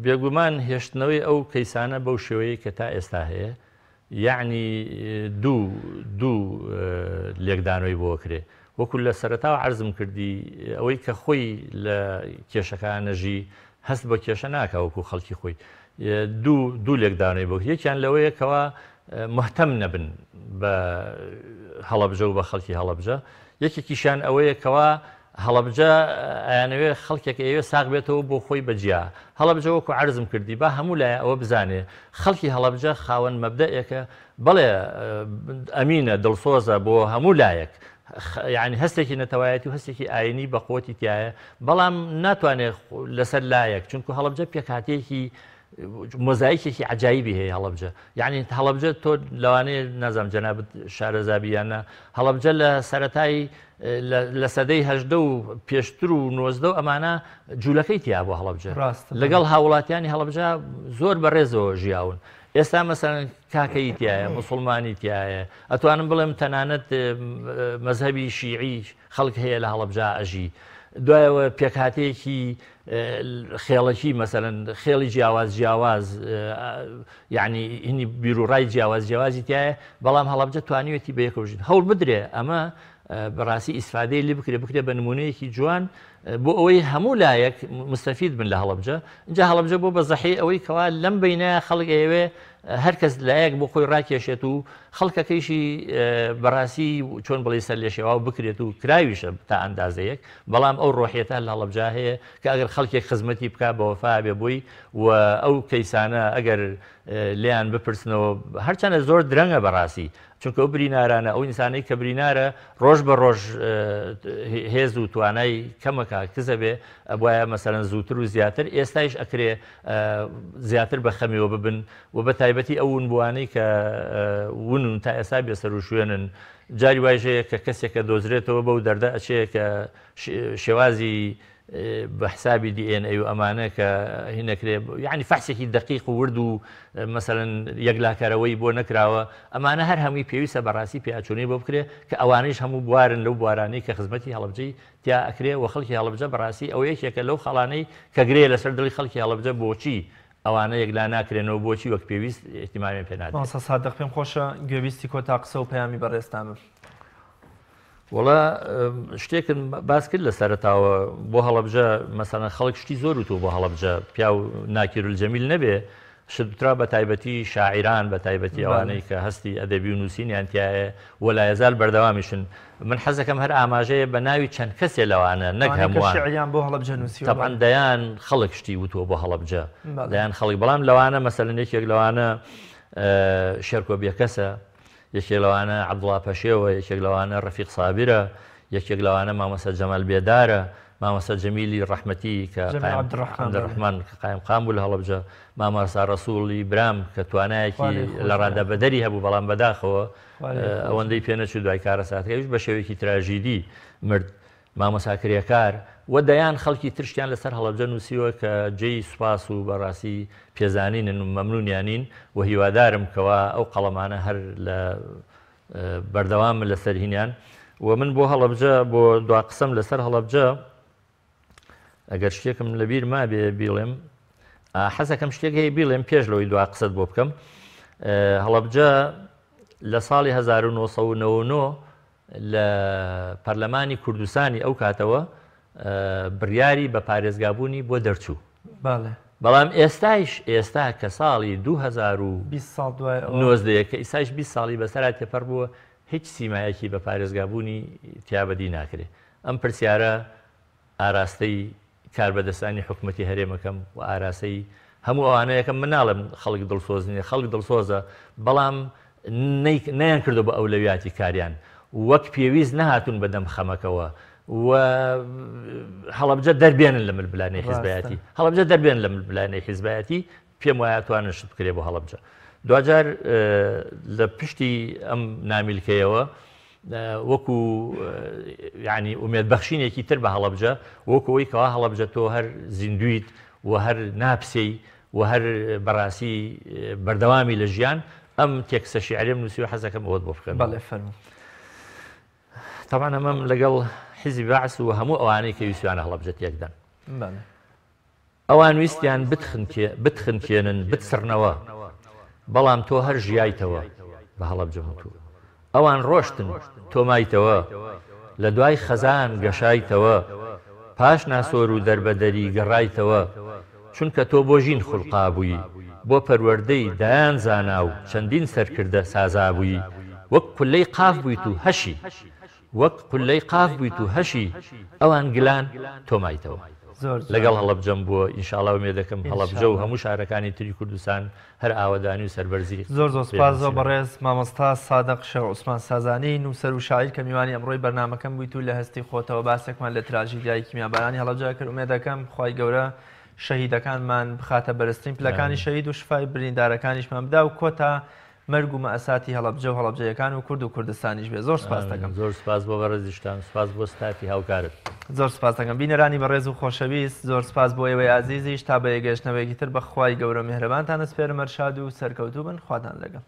بێگومان هێشتنەوەی ئەو کەیسانە بەو شێوەیەی کە تا ئێستا هەیە یەعنی دوو دوو لێکدانەوەی بۆ کرێ وەکو لە سەرەتاوە عەرزم کردی ئەوەی کە خۆی لە کێشەکە نەژی هەست بە کێشە ناکا وەکو خەڵکی خۆی دوو دوو لێکدانەوەی بۆ یەکیان لەوەیە کەوا مهتەم نەبن بە هەڵەبجە و بە خەڵکی هەڵەبجە یەکێکیشیان ئەوەیە کەوا هەڵەبجە ئەیانەوێ خەڵکێک ئەیەوێ ساغ بێتەوە بۆ خۆی بە جیا هەڵەبجە وەکو عەرزم کردی با هەموو لایە ئەوە بزانێ خەڵکی هەڵەبجە خاوەن مەبدەئێکە بەڵێ ئەمینە دڵسۆزە بۆ هەموو لایەک یعنی هەستێکی نەتەوایەتی و هەستێکی ئاینی بە قوتی تایە بەڵام ناتوانێت لەسەر لایەک چونکو هەڵەبجە پێکهاتەیەکی مۆزایکێکی عجایبی هەیە هەڵەبجە یعنی هەڵەبجە تۆ لەوانەیە نازانم جەنابت شارەزابی یان نا هەڵەبجە لە سەتای لە سەدەی هەژدە و پێشتر و نۆزدە و ئەمانە جوولەکەی تیا بۆ هەڵەبجە لەگەڵ هاوڵاتیانی هەڵەبجە زۆر بەڕێزەوە ژیاون ئێستا مەسەن کاکەی تایە مسلمانی تایە ئەتوانم بڵێم تەنانەت مەزهبی شیعی خەڵک هەیە لە هەڵەبجە ئەژی دوایەوە پێکهاتەیەکی خێڵەکی مەسەلەن خێڵی جیاواز جیاواز یعنی هینی بیرروڕای جیاواز جیاوازی تایە بەڵام هەڵەبجە توانیوێتی بە یەکەوژین هەوڵ بدرێ ئەمە بەڕاستی ئیسفادەی لێ بکرێ بکرێ بە نمونەیەکی جوان بۆ ئەوەی هەموو لایەک مستەفید بن لە هەڵەبجە اینجا هەڵەبجە بۆ بە زەحی ئەوەی کەوا لەم بینە خەڵک ئەیەوێ هەر کەس لایەک بۆ خۆی ڕاکێشێت و خەڵکەکەیشی بەڕاستی چۆن بڵێی سەرلێشێواو بکرێت و کراویشە تا ئەندازەیەک، بەڵام ئەو ڕۆحیەتە لە هەڵەبجە هەیە کە ئەگەر خەڵکێک خزمەتی بکا بەوەفا بێ بۆی و ئەو کەیسانە ئەگەر لێیان بپرسنەوە هەرچەندە زۆر درەنگە بەڕاستی چونکە ئەو برینارانە ئەو ئینسانەی کە برینارە ڕۆژ بە ڕۆژ هێز و توانای کەمەکە کزە بێ ئەبوایە مەسەلەن زووتر و زیاتر ئێستایش ئەکرێ زیاتر بە خەمیەوە ببن و بە تایبەتی ئەو ونبووانەی کە ونن تا ئێستا بێسەروشوێنن، جاری وایش هەیە کە کەسێک کە دۆزرێتەوە بەو دەردە ئەچێ کە شێوازی بە حسابی دی ئێن ئەی و ئەمانە کە هی نەکرێ یعنی فەحسێکی دەقیق و ورد و مەسەلەن یەکلاکەرەوەی بۆ نەکراوە ئەمانە هەر هەمووی پێویستە بەڕاستی پێاچوونەی بۆ بکرێ کە ئەوانەیش هەموو بوارن لەو بوارانەی کە خزمەتی هەڵەبجەی تیا ئەکرێ و خەڵکی هەڵەبجە بەڕاستی ئەوە یەکێکە لەو خەڵانەی کە گرێ لەسەر دڵی خەڵکی هەڵەبجە بۆچی ئەوانە یەکلا ناکرێنەوە بۆچی وەک پێویست ئیهتیمامیان پێ نادرێت؟ مامۆستا سادق پێم خۆشە گوێبیستی کۆتا قسە و پەیامی بەڕێزتان بم. وەڵا شتێکم باس کرد لە سەرەتاوە بۆ هەڵەبجە مەسەلەن خەڵک شتی زۆر وتووە بۆ هەڵەبجە پیاو ناکیرولجەمیل نەبێ شت وترا بە تایبەتی شاعیران بە تایبەتی ئەوانەی کە هەستی ئەدەبی و نووسینیان تایە و لایەزال بەردەوامیشن من حەزەکەم هەر ئاماژەیە بە ناوی چەند کەسێ لەوانە نەک هەمووان شعریان بۆ هەڵەبجە نووسیوە تەبعەن دەیان خەڵک شتی وتووە بۆ هەڵەبجە دەیان خەڵک بەڵام لەوانە مەسەلەن یەکێک لەوانە شێرکۆ بێکەسە یەکێک لەوانە عەبدوڵا پەشێوە یەکێک لەوانە ڕەفیق سابرە یەکێک لەوانە مامۆستا جەمال بێدارە مامۆستا جەمیلی ڕەحمەتی کە عەبدولڕەحمان کە قایمقام بوو لە هەڵەبجە، مامۆستا ڕەسووڵی برام کە توانایەکی لە ڕادەبەدەری هەبوو بەڵام بەداخەوە ئەوەندەی پێ نەچوو دوای کارەساتەکە ئەویش بە شێوەیەکی تراژیدی مرد، مامۆستا کرێکار و دەیان خەڵکی تر شتیان لەسەر هەڵەبجە نووسیوە کە جێی سوپاس و بەڕاستی پێزانینن و مەمنوونیانین و هیوادارم کەوا ئەو قەڵەمانە هەر لە بەردەوامن لەسەر هینیان و من بۆ هەڵەبجە بۆ دوا قسەم لەسەر هەڵەبجە ئەگەر شتێکم لەبیر مابێ بیڵێم. حەزەکەم شتێک هەیە بیڵێم پێش لەوەی دوا قسەت بۆ بکەم. هەڵەبجە لە ساڵی 1999 لە پەرلەمانی کوردستانی ئەو کاتەوە بڕیاری بە پارێزگابوونی بۆ دەرچوو. بەڵام ئێستایش ئێستا کە ساڵی 2019 کە ئیسایش 20 ساڵی بەسەرا تێپەڕ بووە هیچ سیمایەکی بە پارێزگابوونی تیا بەدی ناکرێ. ئەم پرسیارە ئاراستەی کاربەدەستانی حکومەتی هەرێمەکەم و ئاراستەی هەموو ئەوانەیەکەم. من ناڵێم خەڵک دڵسۆز نییە، خەڵک دڵسۆزە، بەڵام نەیان کردو بە ئەولەویاتی کاریان، وەک پێویست نەهاتوون بەدەم خەمەکەوە و هەڵەبجە دەربێنن لە ململانێی حیزبایەتی، هەڵەبجە دەربێن لە ململانێی حیزبایەتی. پێم وایە توانن شت بکرێ بۆ هەڵەبجە. دواجار لە پشتی ئەم نامیلکەیەوە وەکو یعنی ئومێد بەخشینێکی تر بە هەڵەبجە، وەکو ئەوەی کەوا هەڵەبجە تۆ هەر زیندویت و هەر ناپسێی و هەر بەڕاستی بەردەوامی لە ژیان، ئەم تێکستە شیعریم نووسی و حەزەکەم ئەوەت بۆ بخوێنمەوە. بەڵێ فەرموو. تەبعەن ئەمەم لەگەڵ حیزبی بەعس و هەموو ئەوانەی کە ویستویانە هەڵەبجە تێکدەن. بەڵێ. ئەوان ویستیان بتخنکێنن، بتسڕنەوە، بەڵام تۆ هەر ژیایتەوە، بە هەڵەبجەم وتووە. ئەوان ڕۆشتن، تۆ مایتەوە، لە دوای خەزان گەشایتەوە، پاش ناسۆر و دەربەدەری گەڕایتەوە، چونکە تۆ بۆ ژین خولقابووی، بۆ پەروەردەی دەیان زانا و چەندین سەرکردە سازابووی، وەک قوللەی قاف بوویت و هەشی. وەک قوللەی قاف بوویت و هەشی، ئەوان گلان، تۆ مایتەوە. زۆر جوانە. لەگەڵ هەڵەبجەم بووە، ئینشاڵا ئومێدەکەم هەڵەبجە و ئینشاڵا. هەموو شارەکانی تری کوردستان هەر ئاوەدانی و سەربەرزی زۆر زۆر پێ سوپاس بۆ ناسیون. بەڕێز مامۆستا سادق شێخ عوسمان سازانی، نووسەر و شاعیر کە میوانی ئەمڕۆی بەرنامەکەم بوویت و لە هەستی خۆتەوە باسێکمان لە تراژیدیای کیمیابارانی هەڵەبجە کرد. ئومێدەکەم خوای گەورە شەهیدەکانمان بخاتە بەرزترین پلەکانی ئامین. شەهید و شفای بریندارەکانیشمان بدا و کۆتا مەرگ و مەئساتی هەڵەبجە و هەڵەبجەیەکان و کورد و کوردستانیش بێ. زۆر سوپاس دەکەم. زۆر سوپاس بۆ بەڕێزیشتان، سوپاس بۆ ستافی هاوکارت. زۆر سوپاس دەکەم بینەرانی بەڕێز و خۆشەویست، زۆر سوپاس بۆ ئێوەی ئازیزیش. تا بە یەکگەشتنەوەیەکی تر بە خوای گەورە و میهرەبانتان ئەسپێرم. هەر شاد و سەرکەوتوو بن. خواتان لەگەڵ.